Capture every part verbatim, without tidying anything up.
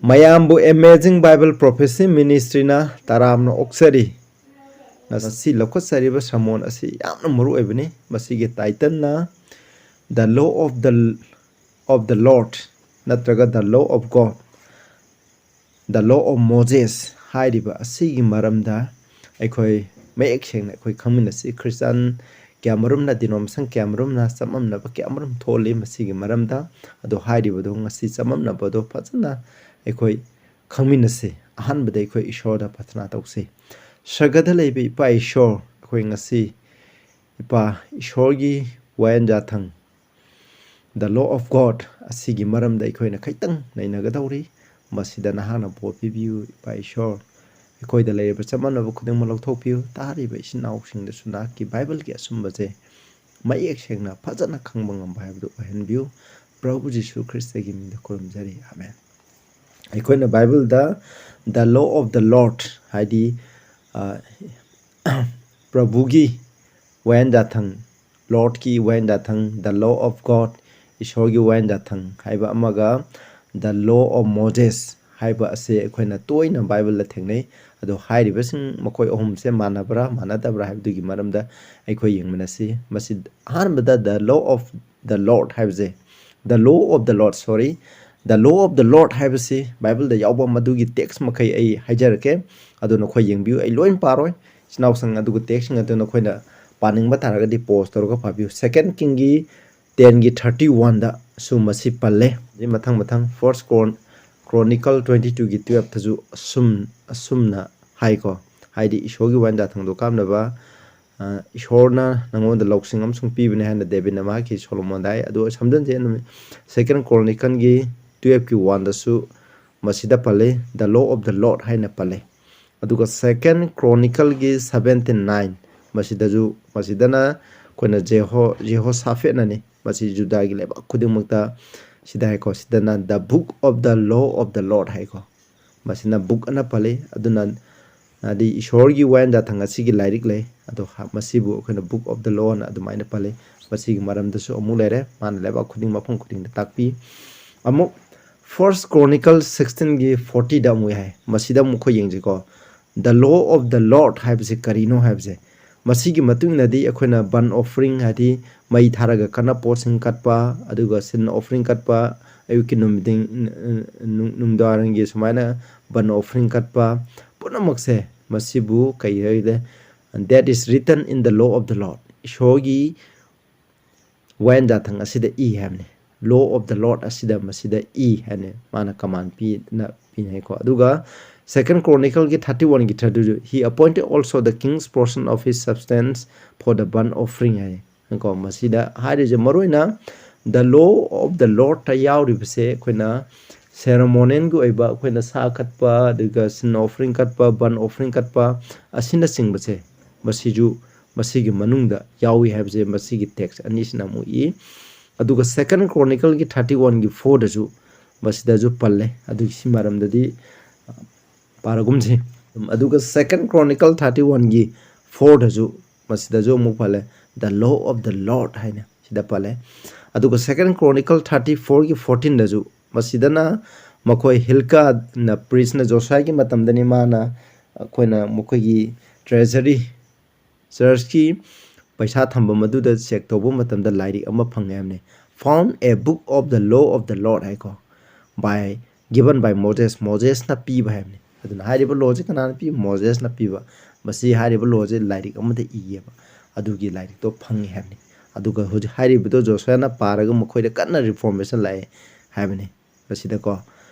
ꯃꯌꯥꯝꯕꯨ Amazing Bible Prophecy Ministryꯅ ꯇꯔꯥꯝꯅ ꯑꯣꯛꯆꯔꯤ꯫ ꯉꯁꯤ ꯂꯧꯈꯠꯆꯔꯤꯕ ꯁꯔꯃꯣꯟ ꯑꯁꯤ ꯌꯥꯝꯅ ꯃꯔꯨ ꯑꯣꯏꯕꯅꯤ꯫ ꯃꯁꯤꯒꯤ ꯇꯥꯏꯇꯜꯅ The Law of the, of the Lord ꯅꯠꯇ꯭ꯔꯒ The Law of God, The Law of Moses ꯍꯥꯏꯔꯤꯕ ꯑꯁꯤꯒꯤ ꯃꯔꯝꯗ ꯑꯩꯈꯣꯏ ꯃꯌꯦꯛ ꯁꯦꯡꯅ ꯑꯩꯈꯣꯏ ꯈꯪꯃꯤꯟꯅꯁꯤ꯫ ꯈ꯭ꯔꯤꯁꯇꯥꯟ ꯀꯌꯥꯃꯔꯨꯝꯅ, denomination ꯀꯌꯥꯃꯔꯨꯝꯅ ꯆꯃꯝꯅꯕ ꯀꯌꯥꯃꯔꯨꯝ ꯊꯣꯛꯍꯜꯂꯤ ꯃꯁꯤꯒꯤ ꯃꯔꯝꯗ꯫ ꯑꯗꯣ ꯍꯥꯏꯔꯤꯕꯗꯣ ꯉꯁꯤ ꯆꯃꯝꯅꯕꯗꯣ ꯐꯖꯅ ꯑꯩꯈꯣꯏ ꯈꯪꯃꯤꯟꯅꯁꯤ꯫ ꯑꯍꯥꯟꯕꯗ ꯑꯩꯈꯣꯏ ꯏꯁꯣꯔꯗ ꯄ꯭ꯔꯊꯅꯥ ꯇꯧꯁꯤ꯫ ꯁꯔꯒꯗ ꯂꯩꯕ ꯏꯄꯥ ꯏꯁꯣꯔ, ꯑꯩꯈꯣꯏ ꯉꯁꯤ ꯏꯄꯥ ꯏꯁꯣꯔꯒꯤ ꯋꯥꯌꯦꯟꯖꯥꯊꯪ, The Law of God ꯑꯁꯤꯒꯤ ꯃꯔꯝꯗ ꯑꯩꯈꯣꯏꯅ ꯈꯤꯇꯪ ꯅꯩꯅꯒꯗꯧꯔꯤ꯫ ꯃꯁꯤꯗ ꯅꯍꯥꯛꯅ ꯕꯣꯔ ꯄꯤꯕꯤꯌꯨ, ꯏꯄꯥ ꯏꯁꯣꯔ꯫ ꯑꯩꯈꯣꯏꯗ ꯂꯩꯔꯤꯕ ꯆꯃꯝꯅꯕ ꯈꯨꯗꯤꯡꯃꯛ ꯂꯧꯊꯣꯛꯄꯤꯌꯨ꯫ ꯇꯥꯔꯤꯕ ꯏꯆꯤꯟ ꯏꯅꯥꯎꯁꯤꯡꯗꯁꯨ ꯅꯍꯥꯛꯀꯤ ꯕꯥꯏꯕꯜꯒꯤ ꯑꯆꯨꯝꯕꯁꯦ ꯃꯌꯦꯛ ꯁꯦꯡꯅ ꯐꯖꯅ ꯈꯪꯕ ꯉꯝꯕ ꯍꯥꯏꯕꯗꯨ ꯑꯣꯏꯍꯟꯕꯤꯌꯨ꯫ ꯄ꯭ꯔꯚꯨ ꯖꯤꯁꯨ ꯈ꯭ꯔꯤꯁꯇꯒꯤ ꯃꯤꯡꯗ ꯈꯨꯔꯨꯝꯖꯔꯤ, ꯑꯥꯃꯦꯟ꯫ ꯑꯩꯈꯣꯏꯅ ꯕꯥꯏꯕꯜꯗ The Law of the Lord ꯍꯥꯏꯗꯤ, ꯑ, ꯄ꯭ꯔꯚꯨꯒꯤ ꯋꯥꯌꯦꯟꯖꯥꯊꯪ, ꯂꯣꯔꯗꯀꯤ ꯋꯥꯌꯦꯟꯖꯥꯊꯪ, The Law of God, ꯏꯁꯣꯔꯒꯤ ꯋꯥꯌꯦꯟꯖꯥꯊꯪ ꯍꯥꯏꯕ ꯑꯃꯒ, The Law of Moses ꯍꯥꯏꯕ ꯑꯁꯦ ꯑꯩꯈꯣꯏꯅ ꯇꯣꯏꯅ ꯕꯥꯏꯕꯜꯗ ꯊꯦꯡꯅꯩ꯫ ꯑꯗꯣ ꯍꯥꯏꯔꯤꯕꯁꯤꯡ ꯃꯈꯣꯏ ꯑꯍꯨꯝꯁꯦ ꯃꯥꯟꯅꯕ꯭ꯔꯥ ꯃꯥꯟꯅꯗꯕ꯭ꯔꯥ ꯍꯥꯏꯕꯗꯨꯒꯤ ꯃꯔꯝꯗ ꯑꯩꯈꯣꯏ ꯌꯦꯡꯃꯤꯟꯅꯁꯤ꯫ ꯃꯁꯤ ꯑꯍꯥꯟꯕꯗ The Law of the Lord ꯍꯥꯏꯕꯁꯦ, The Law of the Lord, sorry, The Law of the Lord ꯍꯥꯏꯕꯁꯤ ꯕꯥꯏꯕꯜꯗ ꯌꯥꯎꯕ ꯃꯗꯨꯒꯤ ꯇꯦꯛꯁ ꯃꯈꯩ ꯑꯩ ꯍꯥꯏꯖꯔꯛꯀꯦ꯫ ꯑꯗꯨ ꯅꯈꯣꯏ ꯌꯦꯡꯕꯤꯌꯨ, ꯑꯩ ꯂꯣꯏ ꯄꯥꯔꯣꯏ꯫ ꯏꯆꯤꯟ ꯏꯅꯥꯎꯁꯤꯡ, ꯑꯗꯨꯒ ꯇꯦꯛꯁꯁꯤꯡ ꯑꯗꯨ ꯅꯈꯣꯏꯅ ꯄꯥꯅꯤꯡꯕ ꯇꯥꯔꯒꯗꯤ ꯄꯣꯁ ꯇꯧꯔꯒ ꯄꯥꯕꯤꯌꯨ꯫ Second Kingꯒꯤ tenꯒꯤ thirty oneꯗꯁꯨ ꯃꯁꯤ ꯄꯜꯂꯦ꯫ ꯑꯗꯩ ꯃꯊꯪ ꯃꯊꯪ First Chron-, Chronicle twenty twoꯒꯤ twelveꯇꯁꯨ ꯑꯁꯨꯝ, ꯑꯁꯨꯝꯅ ꯍꯥꯏꯀꯣ꯫ ꯍꯥꯏꯗꯤ ꯏꯁꯣꯔꯒꯤ ꯋꯥꯌꯦꯟꯖꯥꯊꯪꯗꯣ ꯀꯥꯞꯅꯕ, ꯑ, ꯏꯁꯣꯔꯅ ꯅꯉꯣꯟꯗ ꯂꯧꯁꯤꯡ ꯑꯃꯁꯨꯡ ꯄꯤꯕꯅꯤ ꯍꯥꯏꯅ ꯗꯦꯕꯤꯠꯅ ꯃꯍꯥꯛꯀꯤ ꯁꯣꯂꯣꯃꯣꯟꯗ ꯍꯥꯏ꯫ ꯑꯗꯨꯒ ꯁꯝꯖꯟꯁꯦ, Second Chronicleꯒꯤ twelveꯀꯤ oneꯗꯁꯨ ꯃꯁꯤꯗ ꯄꯜꯂꯤ, The Law of the Lord ꯍꯥꯏꯅ ꯄꯜꯂꯤ꯫ ꯑꯗꯨꯒ Second Chronicleꯒꯤ seventeen nine, ꯃꯁꯤꯗꯁꯨ, ꯃꯁꯤꯗꯅ ꯑꯩꯈꯣꯏꯅ ꯖꯦꯍꯣ-, ꯖꯦꯍꯣꯁꯥꯐꯦꯠꯅꯅꯤ꯫ ꯃꯁꯤ ꯖꯨꯗꯥꯒꯤ ꯂꯩꯕꯥꯛ ꯈꯨꯗꯤꯡꯃꯛꯇ ꯁꯤꯗ ꯍꯥꯏꯀꯣ, ꯁꯤꯗꯅ The Book of the Law of the Lord ꯍꯥꯏꯀꯣ꯫ ꯃꯁꯤꯅ book ꯑꯅ ꯄꯜꯂꯤ꯫ ꯑꯗꯨꯅ ꯍꯥꯏꯗꯤ ꯏꯁꯣꯔꯒꯤ ꯋꯥꯌꯦꯟꯖꯥꯊꯪ ꯑꯁꯤꯒꯤ ꯂꯥꯏꯔꯤꯛ ꯂꯩ꯫ ꯑꯗꯣ ꯍ-, ꯃꯁꯤꯕꯨ ꯑꯩꯈꯣꯏꯅ Book of the Law ꯑꯅ ꯑꯗꯨꯃꯥꯏꯅ ꯄꯜꯂꯤ꯫ ꯃꯁꯤꯒꯤ ꯃꯔꯝꯗꯁꯨ ꯑꯃꯨꯛ ꯂꯩꯔꯦ꯫ ꯃꯥꯅ ꯂꯩꯕꯥꯛ ꯈꯨꯗꯤꯡ ꯃꯐꯝ ꯈꯨꯗꯤꯡꯗ ꯇꯥꯛꯄꯤ꯫ ꯑꯃꯨꯛ First Chronicle sixteen ꯒꯤ forty ꯗ ꯑꯃꯨꯛ ꯍꯥꯏ꯫ ꯃꯁꯤꯗ ꯑꯃꯨꯛ ꯑꯩꯈꯣꯏ ꯌꯦꯡꯁꯤꯀꯣ꯫ The law of the Lord ꯍꯥꯏꯕꯁꯦ ꯀꯔꯤꯅꯣ ꯍꯥꯏꯕꯁꯦ꯫ ꯃꯁꯤꯒꯤ ꯃꯇꯨꯡ ꯏꯟꯅꯗꯤ ꯑꯩꯈꯣꯏꯅ burnt offering, ꯍꯥꯏꯗꯤ ꯃꯩ ꯊꯥꯔꯒ ꯀꯠꯅ ꯄꯣꯠꯁꯤꯡ ꯀꯠꯄ, ꯑꯗꯨꯒ sin offering ꯀꯠꯄ, ꯑꯌꯨꯛꯀꯤ ꯅꯨꯃꯤꯗꯤꯡ, ꯅꯨꯡ-, ꯅꯨꯡꯗꯥꯡꯒꯤ ꯁꯨꯃꯥꯏꯅ burnt offering ꯀꯠꯄ, ꯄꯨꯝꯅꯃꯛꯁꯦ ꯃꯁꯤꯕꯨ ꯀꯩ ꯍꯥꯏꯒꯦ? That is written in the law of the Lord. ꯏꯁꯣꯔꯒꯤ ꯋꯥꯌꯦꯟ ꯖꯥꯊꯪ ꯑꯁꯤꯗ ꯏ ꯍꯥꯏꯕꯅꯤ꯫ Law of the Lord ꯑꯁꯤꯗ ꯃꯁꯤꯗ ꯏ ꯍꯥꯏꯅ ꯃꯥꯅ command ꯄꯤꯅ ꯄꯤꯅꯩꯀꯣ꯫ ꯑꯗꯨꯒ Second Chronicle ꯒꯤ thirty one ꯒꯤ thirty two, "He appointed also the king's portion of his substance for the burnt offering" ꯍꯥꯏ꯫ ꯀꯣ, ꯃꯁꯤꯗ ꯍꯥꯏꯔꯤꯁꯦ ꯃꯔꯨꯑꯣꯏꯅ the law of the Lord ꯇ ꯌꯥꯎꯔꯤꯕꯁꯦ ꯑꯩꯈꯣꯏꯅ ceremonial ꯒꯤ ꯑꯣꯏꯕ, ꯑꯩꯈꯣꯏꯅ ꯁꯥ ꯀꯠꯄ, ꯑꯗꯨꯒ sin offering ꯀꯠꯄ, burnt offering ꯀꯠꯄ ꯑꯁꯤꯅꯆꯤꯡꯕꯁꯦ, ꯃꯁꯤꯁꯨ ꯃꯁꯤꯒꯤ ꯃꯅꯨꯡꯗ ꯌꯥꯎꯏ ꯍꯥꯏꯕꯁꯦ ꯃꯁꯤꯒꯤ text ꯑꯅꯤꯁꯤꯅ ꯑꯃꯨꯛ ꯏ꯫ ꯑꯗꯨꯒ Second Chronicle ꯒꯤ thirty one ꯒꯤ four ꯗꯁꯨ ꯃꯁꯤꯗꯁꯨ ꯄꯜꯂꯦ꯫ ꯑꯗꯨꯒꯤ ꯁꯤ ꯃꯔꯝꯗꯗꯤ ꯄꯥꯔꯒꯨꯝꯁꯤ꯫ ꯑꯗꯨꯒ Second Chronicle thirty one ꯒꯤ four ꯗꯁꯨ ꯃꯁꯤꯗꯁꯨ ꯑꯃꯨꯛ ꯄꯜꯂꯦ, "The law of the Lord" ꯍꯥꯏꯅ ꯁꯤꯗ ꯄꯜꯂꯦ꯫ ꯑꯗꯨꯒ Second Chronicle thirty four ꯒꯤ fourteen ꯗꯁꯨ, ꯃꯁꯤꯗꯅ ꯃꯈꯣꯏ ꯍꯤꯜꯀꯥꯅ, priest ꯅ, ꯖꯣꯁꯨꯋꯥꯒꯤ ꯃꯇꯝꯗꯅꯤ, ꯃꯥꯅ ꯑꯩꯈꯣꯏꯅ ꯃꯈꯣꯏꯒꯤ treasury, church ꯀꯤ ꯄꯩꯁꯥ ꯊꯝꯐꯝ ꯑꯗꯨꯗ check ꯇꯧꯕ ꯃꯇꯝꯗ ꯂꯥꯏꯔꯤꯛ ꯑꯃ ꯐꯪꯉꯦ ꯍꯥꯏꯕꯅꯤ꯫ "Found a book of the law of the Lord" ꯍꯥꯏꯀꯣ, "by, given by Moses", ꯃꯣꯖꯦꯁꯅ ꯄꯤꯕ ꯍꯥꯏꯕꯅꯤ꯫ ꯑꯗꯨꯅ ꯍꯥꯏꯔꯤꯕ law ꯁꯦ ꯀꯅꯥꯅ ꯄꯤ? ꯃꯣꯖꯦꯁꯅ ꯄꯤꯕ꯫ ꯃꯁꯤ ꯍꯥꯏꯔꯤꯕ law ꯁꯦ ꯂꯥꯏꯔꯤꯛ ꯑꯃꯗ ꯏꯌꯦꯕ, ꯑꯗꯨꯒꯤ ꯂꯥꯏꯔꯤꯛꯇꯣ ꯐꯪꯉꯤ ꯍꯥꯏꯕꯅꯤ꯫ ꯑꯗꯨꯒ ꯍꯧꯖꯤꯛ ꯍꯥꯏꯔꯤꯕꯗꯣ ꯖꯣꯁꯨꯋꯥꯅ ꯄꯥꯔꯒ ꯃꯈꯣꯏꯗ ꯀꯟꯅ reformation ꯂꯥꯛꯑꯦ ꯍꯥꯏꯕꯅꯤ꯫ ꯃꯁꯤꯗꯀꯣ,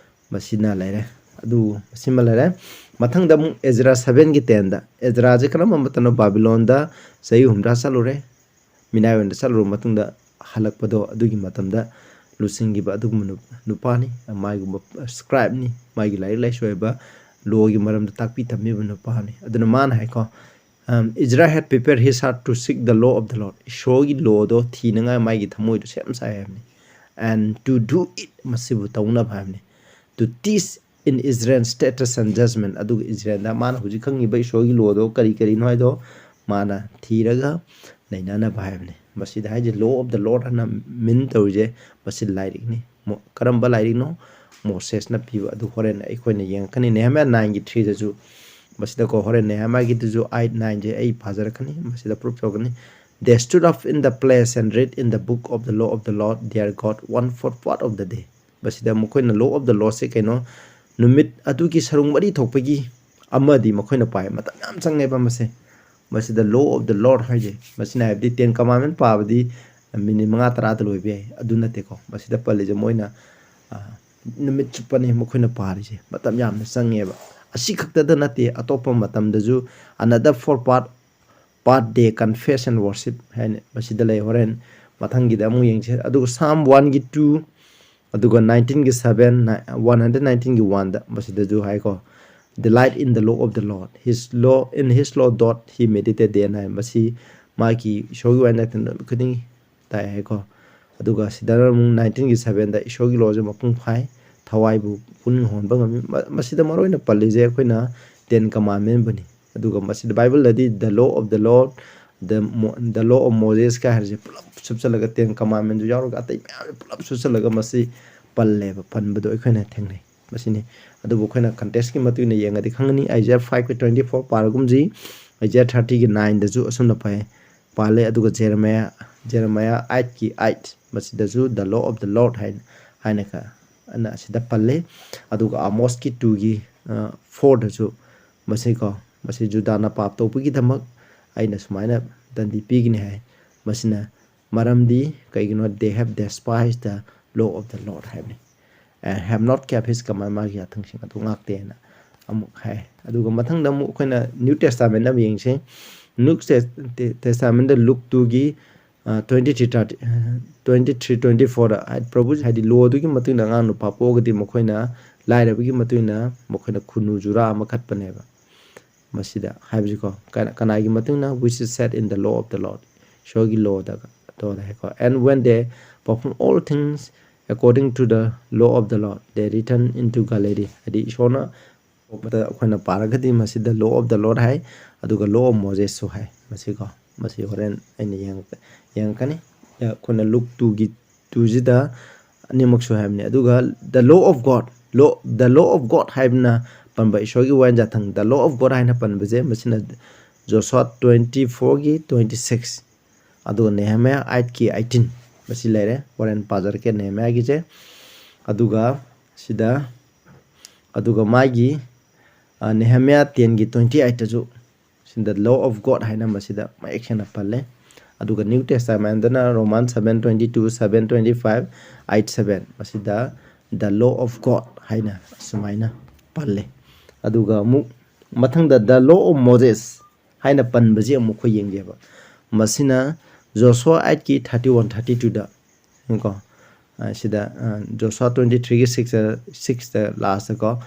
ꯃꯁꯤꯅ ꯂꯩꯔꯦ꯫ ꯑꯗꯨ ꯃꯁꯤꯃ ꯂꯩꯔꯦ꯫ ꯃꯊꯪꯗ ꯑꯃꯨꯛ ꯑꯦꯖ꯭ꯔꯥ seven ꯒꯤ ten ꯗ꯫ ꯑꯦꯖ꯭ꯔꯥꯁꯦ ꯀꯔꯝꯕ ꯃꯇꯝꯗ ꯕꯥꯕꯤꯂꯣꯟꯗ ꯆꯍꯤ ꯍꯨꯝꯗ꯭ꯔꯥ ꯆꯠꯂꯨꯔꯦ, ꯃꯤꯅꯥꯏ ꯑꯣꯏꯅ ꯆꯠꯂꯨꯔꯕ ꯃꯇꯨꯡꯗ ꯍꯜꯂꯛꯄꯗꯣ, ꯑꯗꯨꯒꯤ ꯃꯇꯝꯗ ꯂꯨꯆꯤꯡꯈꯤꯕ ꯑꯗꯨꯒꯨꯝꯕ ꯅꯨ-, ꯅꯨꯄꯥꯅꯤ꯫ ꯃꯥꯒꯨꯝꯕ scribe ꯅꯤ, ꯃꯥꯒꯤ ꯂꯥꯏꯔꯤꯛ ꯂꯥꯏꯁꯨ ꯍꯩꯕ, law ꯒꯤ ꯃꯔꯝꯗ ꯇꯥꯛꯄꯤ ꯇꯝꯕꯤꯕ ꯅꯨꯄꯥꯅꯤ꯫ ꯑꯗꯨꯅ ꯃꯥꯅ ꯍꯥꯏꯀꯣ, um, "Ezra had prepared his heart to seek the law of the Lord." ꯏꯁꯣꯔꯒꯤ law ꯗꯣ ꯊꯤꯅꯉꯥꯏ ꯃꯥꯒꯤ ꯊꯃꯣꯏꯗꯣ ꯁꯦꯝ ꯁꯥꯏ ꯍꯥꯏꯕꯅꯤ꯫ "And to do it", ꯃꯁꯤꯕꯨ ꯇꯧꯅꯕ ꯍꯥꯏꯕꯅꯤ꯫ "To teach in Israel statutes and judgment", ꯑꯗꯨꯒ ꯏꯖꯔꯦꯜꯗ ꯃꯥꯅ ꯍꯧꯖꯤꯛ ꯈꯪꯉꯤꯕ ꯏꯁꯣꯔꯒꯤ law ꯗꯣ ꯀꯔꯤ ꯀꯔꯤꯅꯣ ꯍꯥꯏꯗꯣ ꯃꯥꯅ ꯊꯤꯔꯒ ꯅꯩꯅꯅꯕ ꯍꯥꯏꯕꯅꯤ꯫ ꯃꯁꯤꯗ ꯍꯥꯏꯁꯦ law of the Lord ꯍꯥꯏꯅ mean ꯇꯧꯔꯤꯁꯦ, ꯃꯁꯤ ꯂꯥꯏꯔꯤꯛꯅꯤ꯫ ꯃꯣ-, ꯀꯔꯝꯕ ꯂꯥꯏꯔꯤꯛꯅꯣ? ꯃꯣꯁꯦꯁꯅ ꯄꯤꯕ ꯑꯗꯨ ꯍꯣꯔꯦꯟ ꯑꯩꯈꯣꯏꯅ ꯌꯦꯡꯉꯛꯀꯅꯤ꯫ ꯅꯦꯍꯦꯃꯤꯌꯥ ꯅꯥꯏꯟꯒꯤ ꯊ꯭ꯔꯤꯗꯁꯨ ꯃꯁꯤꯗꯀꯣ ꯍꯣꯔꯦꯟ ꯅꯦꯍꯦꯃꯤꯌꯥꯒꯤꯗꯨꯁꯨ ꯑꯩꯠ ꯅꯥꯏꯟꯁꯦ ꯑꯩ ꯄꯥꯖꯔꯛꯀꯅꯤ, ꯃꯁꯤꯗ ꯄ꯭ꯔꯨꯐ ꯇꯧꯔꯛꯀꯅꯤ꯫ They stood up in the place and read in the book of the law of the Lord their God one fourth part of the day. ꯃꯁꯤꯗ ꯃꯈꯣꯏꯅ law of the Lordꯁꯦ ꯀꯩꯅꯣ, ꯅꯨꯃꯤꯠ ꯑꯗꯨꯒꯤ ꯁꯔꯨꯛ ꯃꯔꯤ ꯊꯣꯛꯄꯒꯤ ꯑꯃꯗꯤ ꯃꯈꯣꯏꯅ ꯄꯥꯏ꯫ ꯃꯇꯝ ꯌꯥꯝ ꯆꯪꯉꯦꯕ ꯃꯁꯦ꯫ ꯃꯁꯤꯗ law of the Lord ꯍꯥꯏꯁꯦ, ꯃꯁꯤꯅ ꯍꯥꯏꯕꯗꯤ Ten Commandment ꯄꯥꯕꯗꯤ ꯃꯤꯅꯤꯠ ꯃꯉꯥ ꯇꯔꯥꯗ ꯂꯣꯏꯕ ꯌꯥꯏ, ꯑꯗꯨ ꯅꯠꯇꯦꯀꯣ꯫ ꯃꯁꯤꯗ ꯄꯜꯂꯤꯁꯦ ꯃꯣꯏꯅ, ꯑ, ꯅꯨꯃꯤꯠ ꯆꯨꯞꯄꯅꯤ ꯃꯈꯣꯏꯅ ꯄꯥꯔꯤꯁꯦ, ꯃꯇꯝ ꯌꯥꯝꯅ ꯆꯪꯉꯦꯕ꯫ ꯑꯁꯤ ꯈꯛꯇꯗ ꯅꯠꯇꯦ, ꯑꯇꯣꯞꯄ ꯃꯇꯝꯗꯁꯨ another four part, part they confess and worship ꯍꯥꯏꯅ ꯃꯁꯤꯗ ꯂꯩ꯫ ꯍꯣꯔꯦꯟ ꯃꯊꯪꯒꯤꯗ ꯑꯃꯨꯛ ꯌꯦꯡꯁꯦ꯫ ꯑꯗꯨꯒ Psalm oneꯒꯤ two, ꯑꯗꯨꯒ nineteenꯒꯤ seven, one hundred nineteenꯒꯤ oneꯗ ꯃꯁꯤꯗꯁꯨ ꯍꯥꯏꯀꯣ, "Delight in the law of the Lord, his law, in his law doth he meditate day and night." ꯃꯁꯤ ꯃꯥꯒꯤ ꯏꯁꯣꯔꯒꯤ ꯋꯥꯍꯩ ꯅꯠꯇꯅ ꯅꯨꯃꯤꯠ ꯈꯨꯗꯤꯡꯒꯤ ꯇꯥꯏ ꯍꯥꯏꯀꯣ꯫ ꯑꯗꯨꯒ ꯁꯤꯗꯅ ꯑꯃꯨꯛ nineteenꯒꯤ sevenꯗ ꯏꯁꯣꯔꯒꯤ lawꯁꯦ ꯃꯄꯨꯡ ꯐꯥꯏ, ꯊꯋꯥꯏꯕꯨ ꯄꯨꯛꯅꯤꯡ ꯍꯣꯟꯕ ꯉꯝꯃꯤ꯫ ꯃ-, ꯃꯁꯤꯗ ꯃꯔꯨ ꯑꯣꯏꯅ ꯄꯜꯂꯤꯁꯦ ꯑꯩꯈꯣꯏꯅ Ten Commandmentꯕꯨꯅꯤ꯫ ꯑꯗꯨꯒ ꯃꯁꯤꯗ Bibleꯗꯗꯤ the law of the Lord, the Mo-, the law of Mosesꯀ ꯍꯥꯏꯔꯤꯁꯦ ꯄꯨꯂꯞ ꯁꯨꯞꯆꯜꯂꯒ, Ten Commandmentꯁꯨ ꯌꯥꯎꯔꯒ ꯑꯇꯩ ꯃꯌꯥꯝꯁꯦ ꯄꯨꯂꯞ ꯁꯨꯞꯆꯜꯂꯒ ꯃꯁꯤ ꯄꯜꯂꯦꯕ, ꯄꯟꯕꯗꯣ ꯑꯩꯈꯣꯏꯅ ꯊꯦꯡꯅꯩ꯫ ꯃꯁꯤꯅꯤ꯫ ꯑꯗꯨꯕꯨ ꯑꯩꯈꯣꯏꯅ contextꯀꯤ ꯃꯇꯨꯡ ꯏꯟꯅ ꯌꯦꯡꯉꯗꯤ ꯈꯪꯒꯅꯤ꯫ Isaiah fiveꯀꯤ twenty four ꯄꯥꯔꯒꯨꯝꯁꯤ꯫ Isaiah thirtyꯒꯤ nineꯗꯁꯨ ꯑꯁꯨꯝꯅ ꯄꯥꯏ, ꯄꯥꯜꯂꯦ꯫ ꯑꯗꯨꯒ Jeremiah, Jeremiah eightꯀꯤ eight, ꯃꯁꯤꯗꯁꯨ the law of the Lord ꯍꯥꯏꯅ, ꯍꯥꯏꯅ ꯈ-, ꯑꯅ ꯑꯁꯤꯗ ꯄꯜꯂꯦ꯫ ꯑꯗꯨꯒ Amosꯀꯤ twoꯒꯤ, ꯑ, fourꯗꯁꯨ ꯃꯁꯤꯀꯣ, ꯃꯁꯤ ꯖꯨꯗꯥꯅ ꯄꯥꯞ ꯇꯧꯕꯒꯤꯗꯃꯛ ꯑꯩꯅ ꯁꯨꯃꯥꯏꯅ ꯗꯟꯗꯤ ꯄꯤꯒꯅꯤ ꯍꯥꯏ꯫ ꯃꯁꯤꯅ ꯃꯔꯝꯗꯤ ꯀꯩꯒꯤꯅꯣ, "They have despised the law of the Lord" ꯍꯥꯏꯕꯅꯤ꯫ "And have not kept his command", ꯃꯥꯒꯤ ꯌꯥꯊꯪꯁꯤꯡ ꯑꯗꯨ ꯉꯥꯛꯇꯦꯅ ꯑꯃꯨꯛ ꯍꯥꯏ꯫ ꯑꯗꯨꯒ ꯃꯊꯪꯗ ꯑꯃꯨꯛ ꯑꯩꯈꯣꯏꯅ New Testamentꯗ ꯑꯃꯨꯛ ꯌꯦꯡꯁꯤ꯫ New Testament, Testamentꯗ Luke twoꯒꯤ, ꯑ, twenty three thirty, twenty three twenty fourꯗ ꯍꯥꯏ-, ꯄ꯭ꯔꯚꯨ ꯍꯥꯏꯗꯤ lawꯗꯨꯒꯤ ꯃꯇꯨꯡ ꯏꯟꯅ ꯑꯉꯥꯡ ꯅꯨꯄꯥ ꯄꯣꯛꯑꯒꯗꯤ ꯃꯈꯣꯏꯅ ꯂꯥꯏꯔꯕꯒꯤ ꯃꯇꯨꯡ ꯏꯟꯅ ꯃꯈꯣꯏꯅ ꯈꯨꯟꯅꯨ ꯖꯨꯔꯥ ꯑꯃ ꯀꯠꯄꯅꯦꯕ꯫ ꯃꯁꯤꯗ ꯍꯥꯏꯕꯁꯤꯀꯣ, ꯀꯅꯥ-, ꯀꯅꯥꯒꯤ ꯃꯇꯨꯡ ꯏꯟꯅ? "Which is set in the law of the Lord", ꯏꯁꯣꯔꯒꯤ lawꯗ, lawꯗ ꯍꯥꯏꯀꯣ꯫ "And when they perform all things according to the law of the Lord, they return into Galilee", ꯍꯥꯏꯗꯤ ꯏꯁꯣꯔꯅ ꯄꯣꯛꯄꯗ ꯑꯩꯈꯣꯏꯅ ꯄꯥꯔꯒꯗꯤ ꯃꯁꯤꯗ law of the Lord ꯍꯥꯏ, ꯑꯗꯨꯒ law of Mosesꯁꯨ ꯍꯥꯏ꯫ ꯃꯁꯤꯀꯣ, ꯃꯁꯤ ꯍꯣꯔꯦꯟ ꯑꯩꯅ ꯌꯦꯡꯉꯛ-, ꯌꯦꯡꯉꯛꯀꯅꯤ꯫ ꯑꯩꯈꯣꯏꯅ Luke twoꯒꯤ twoꯁꯤꯗ ꯑꯅꯤꯃꯛꯁꯨ ꯍꯥꯏꯕꯅꯤ꯫ ꯑꯗꯨꯒ the law of God, law, the law of God ꯍꯥꯏꯕꯅ ꯄꯟꯕ ꯏꯁꯣꯔꯒꯤ ꯋꯥꯌꯦꯟ ꯖꯥꯊꯪ, the law of God ꯍꯥꯏꯅ ꯄꯟꯕꯁꯦ ꯃꯁꯤꯅ ꯖꯣꯁꯨꯋꯥ twenty fourꯒꯤ twenty six, ꯑꯗꯨꯒ ꯅꯦꯍꯦꯃꯤꯌꯥ eightꯀꯤ eighteen꯫ ꯃꯁꯤ ꯂꯩꯔꯦ, ꯍꯣꯔꯦꯟ ꯄꯥꯖꯔꯛꯀꯦ ꯅꯦꯍꯦꯃꯤꯌꯥꯒꯤꯁꯦ꯫ ꯑꯗꯨꯒ ꯁꯤꯗ, ꯑꯗꯨꯒ ꯃꯥꯒꯤ ꯅꯦꯍꯦꯃꯤꯌꯥ tenꯒꯤ twenty eightꯇꯁꯨ ꯁꯤꯗ law of God ꯍꯥꯏꯅ ꯃꯁꯤꯗ ꯃꯌꯦꯛ ꯁꯦꯡꯅ ꯄꯜꯂꯦ꯫ ꯑꯗꯨꯒ New Testamentꯇꯅ Roman seven twenty two, seven twenty five, eight seven, ꯃꯁꯤꯗ the law of God ꯍꯥꯏꯅ ꯑꯁꯨꯃꯥꯏꯅ ꯄꯜꯂꯦ꯫ ꯑꯗꯨꯒ ꯑꯃꯨꯛ ꯃꯊꯪꯗ the law of Moses ꯍꯥꯏꯅ ꯄꯟꯕꯁꯤ ꯑꯃꯨꯛ ꯑꯩꯈꯣꯏ ꯌꯦꯡꯒꯦꯕ꯫ ꯃꯁꯤꯅ ꯖꯣꯁꯨꯋꯥ eightꯀꯤ thirty one, thirty twoꯗ ꯀꯣ, ꯁꯤꯗ ꯖꯣꯁꯨꯋꯥ twenty threeꯒꯤ six, sixꯇ lastꯇꯀꯣ,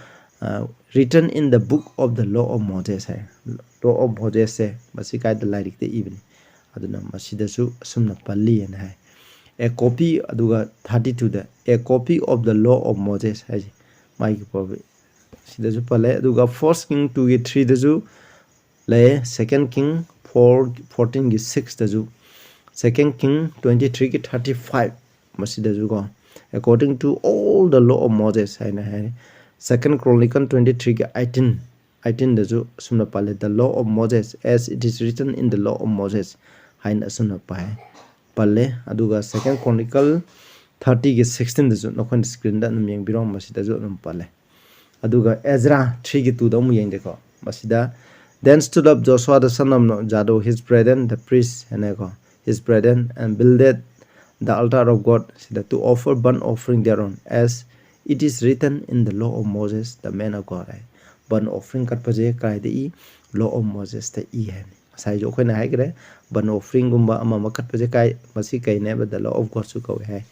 "Written in the book of the law of Moses" high. Law of Mosesꯁꯦ ꯃꯁꯤ ꯀꯥꯏꯗ ꯂꯥꯏꯔꯤꯛꯇ ꯏꯕꯅꯤ? ꯑꯗꯨꯅ ꯃꯁꯤꯗꯁꯨ ꯑꯁꯨꯝꯅ ꯄꯜꯂꯤꯑꯅ ꯍꯥꯏ꯫ A copy, ꯑꯗꯨꯒ thirty twoꯗ "A copy of the law of Moses" ꯍꯥꯏꯁꯦ ꯃꯥꯒꯤ ꯁꯤꯗꯁꯨ ꯄꯜꯂꯦ꯫ ꯑꯗꯨꯒ First King twoꯒꯤ threeꯗꯁꯨ ꯂꯩꯌꯦ, Second King four fourteenꯒꯤ sixꯇꯁꯨ, Second King twenty threeꯒꯤ thirty five, ꯃꯁꯤꯗꯁꯨ ꯀꯣ, "According to all the law of Moses" ꯍꯥꯏꯅ ꯍꯥꯏ꯫ Second Chronicle twenty threeꯒꯤ eighteen, eighteenꯗꯁꯨ ꯑꯁꯨꯝꯅ ꯄꯜꯂꯦ, "The law of Moses as it is written in the law of Moses" ꯍꯥꯏꯅ ꯑꯁꯨꯝꯅ ꯄꯥꯏ ꯄꯜꯂꯦ꯫ ꯑꯗꯨꯒ Second Chronicle thirtyꯒꯤ sixteenꯗꯁꯨ ꯅꯈꯣꯏꯅ screenꯗ ꯑꯗꯨꯝ ꯌꯦꯡꯕꯤꯔꯣ, ꯃꯁꯤꯗꯁꯨ ꯑꯗꯨꯝ ꯄꯜꯂꯦ꯫ ꯑꯗꯨꯒ Ezra threeꯒꯤ twoꯗ ꯑꯃꯨꯛ ꯌꯦꯡꯖꯦꯀꯣ꯫ ꯃꯁꯤꯗ, "Then stood up Joshua the son of Nun, Zadok his brethren, the priests" ꯍꯥꯏꯅꯀꯣ, "his brethren, and builded the altar of God" ꯁꯤꯗ, "to offer burnt offering thereon, as it is written in the law of Moses, the man of God" high. Burnt offering ꯀꯠꯄꯁꯦ ꯀꯥꯏꯗ E? Law of Mosesꯇ E ꯍꯥꯏꯅꯤ꯫ ꯉꯁꯥꯏꯁꯨ ꯑꯩꯈꯣꯏꯅ ꯍꯥꯏꯈ꯭ꯔꯦ, burnt offeringꯒꯨꯝꯕ ꯑꯃ ꯑꯃ ꯀꯠꯄꯁꯦ ꯀꯥꯏ, ꯃꯁꯤ ꯀꯩꯅꯦꯕ? The law of Godꯁꯨ ꯀꯧꯏ ꯍꯥꯏ꯫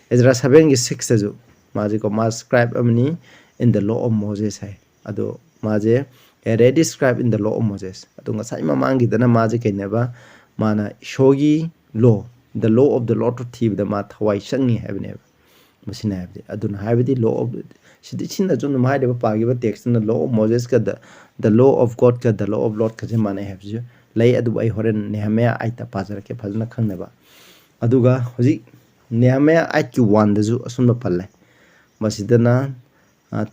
Ezra sevenꯒꯤ sixꯇꯁꯨ ꯃꯥꯁꯦꯀꯣ, "ꯃꯥ scribe ꯑꯃꯅꯤ in the law of Moses" ꯍꯥꯏ꯫ ꯑꯗꯣ ꯃꯥꯁꯦ "a ready scribe in the law of Moses"꯫ ꯑꯗꯣ ꯉꯁꯥꯏ ꯃꯃꯥꯡꯒꯤꯗꯅ ꯃꯥꯁꯦ ꯀꯩꯅꯦꯕ? ꯃꯥꯅ ꯏꯁꯣꯔꯒꯤ law, the law of the Lordꯇꯣ ꯊꯤꯕꯗ ꯃꯥ ꯊꯋꯥꯏ ꯆꯪꯉꯤ ꯍꯥꯏꯕꯅꯦꯕ꯫ ꯃꯁꯤꯅ ꯍꯥꯏꯕꯗꯤ, ꯑꯗꯨꯅ ꯍꯥꯏꯕꯗꯤ law of, ꯁꯤꯗꯤ ꯁꯤꯅꯁꯨ ꯑꯗꯨꯝ ꯍꯥꯏꯔꯤꯕ ꯄꯥꯈꯤꯕ textꯇꯨꯅ law of Mosesꯀ the, the law of Godꯀ the law of Lordꯀꯁꯦ ꯃꯥꯟꯅꯩ ꯍꯥꯏꯕꯁꯤꯁꯨ ꯂꯩ꯫ ꯑꯗꯨꯕꯨ ꯑꯩ ꯍꯣꯔꯦꯟ ꯅꯦꯍꯦꯃꯤꯌꯥ eightꯇ ꯄꯥꯖꯔꯛꯀꯦ ꯐꯖꯅ ꯈꯪꯅꯕ꯫ ꯑꯗꯨꯒ ꯍꯧꯖꯤꯛ Nehemiah eight ꯀꯤ one ꯗꯁꯨ ꯑꯁꯨꯝꯅ ꯄꯜꯂꯦ꯫ ꯃꯁꯤꯗꯅ,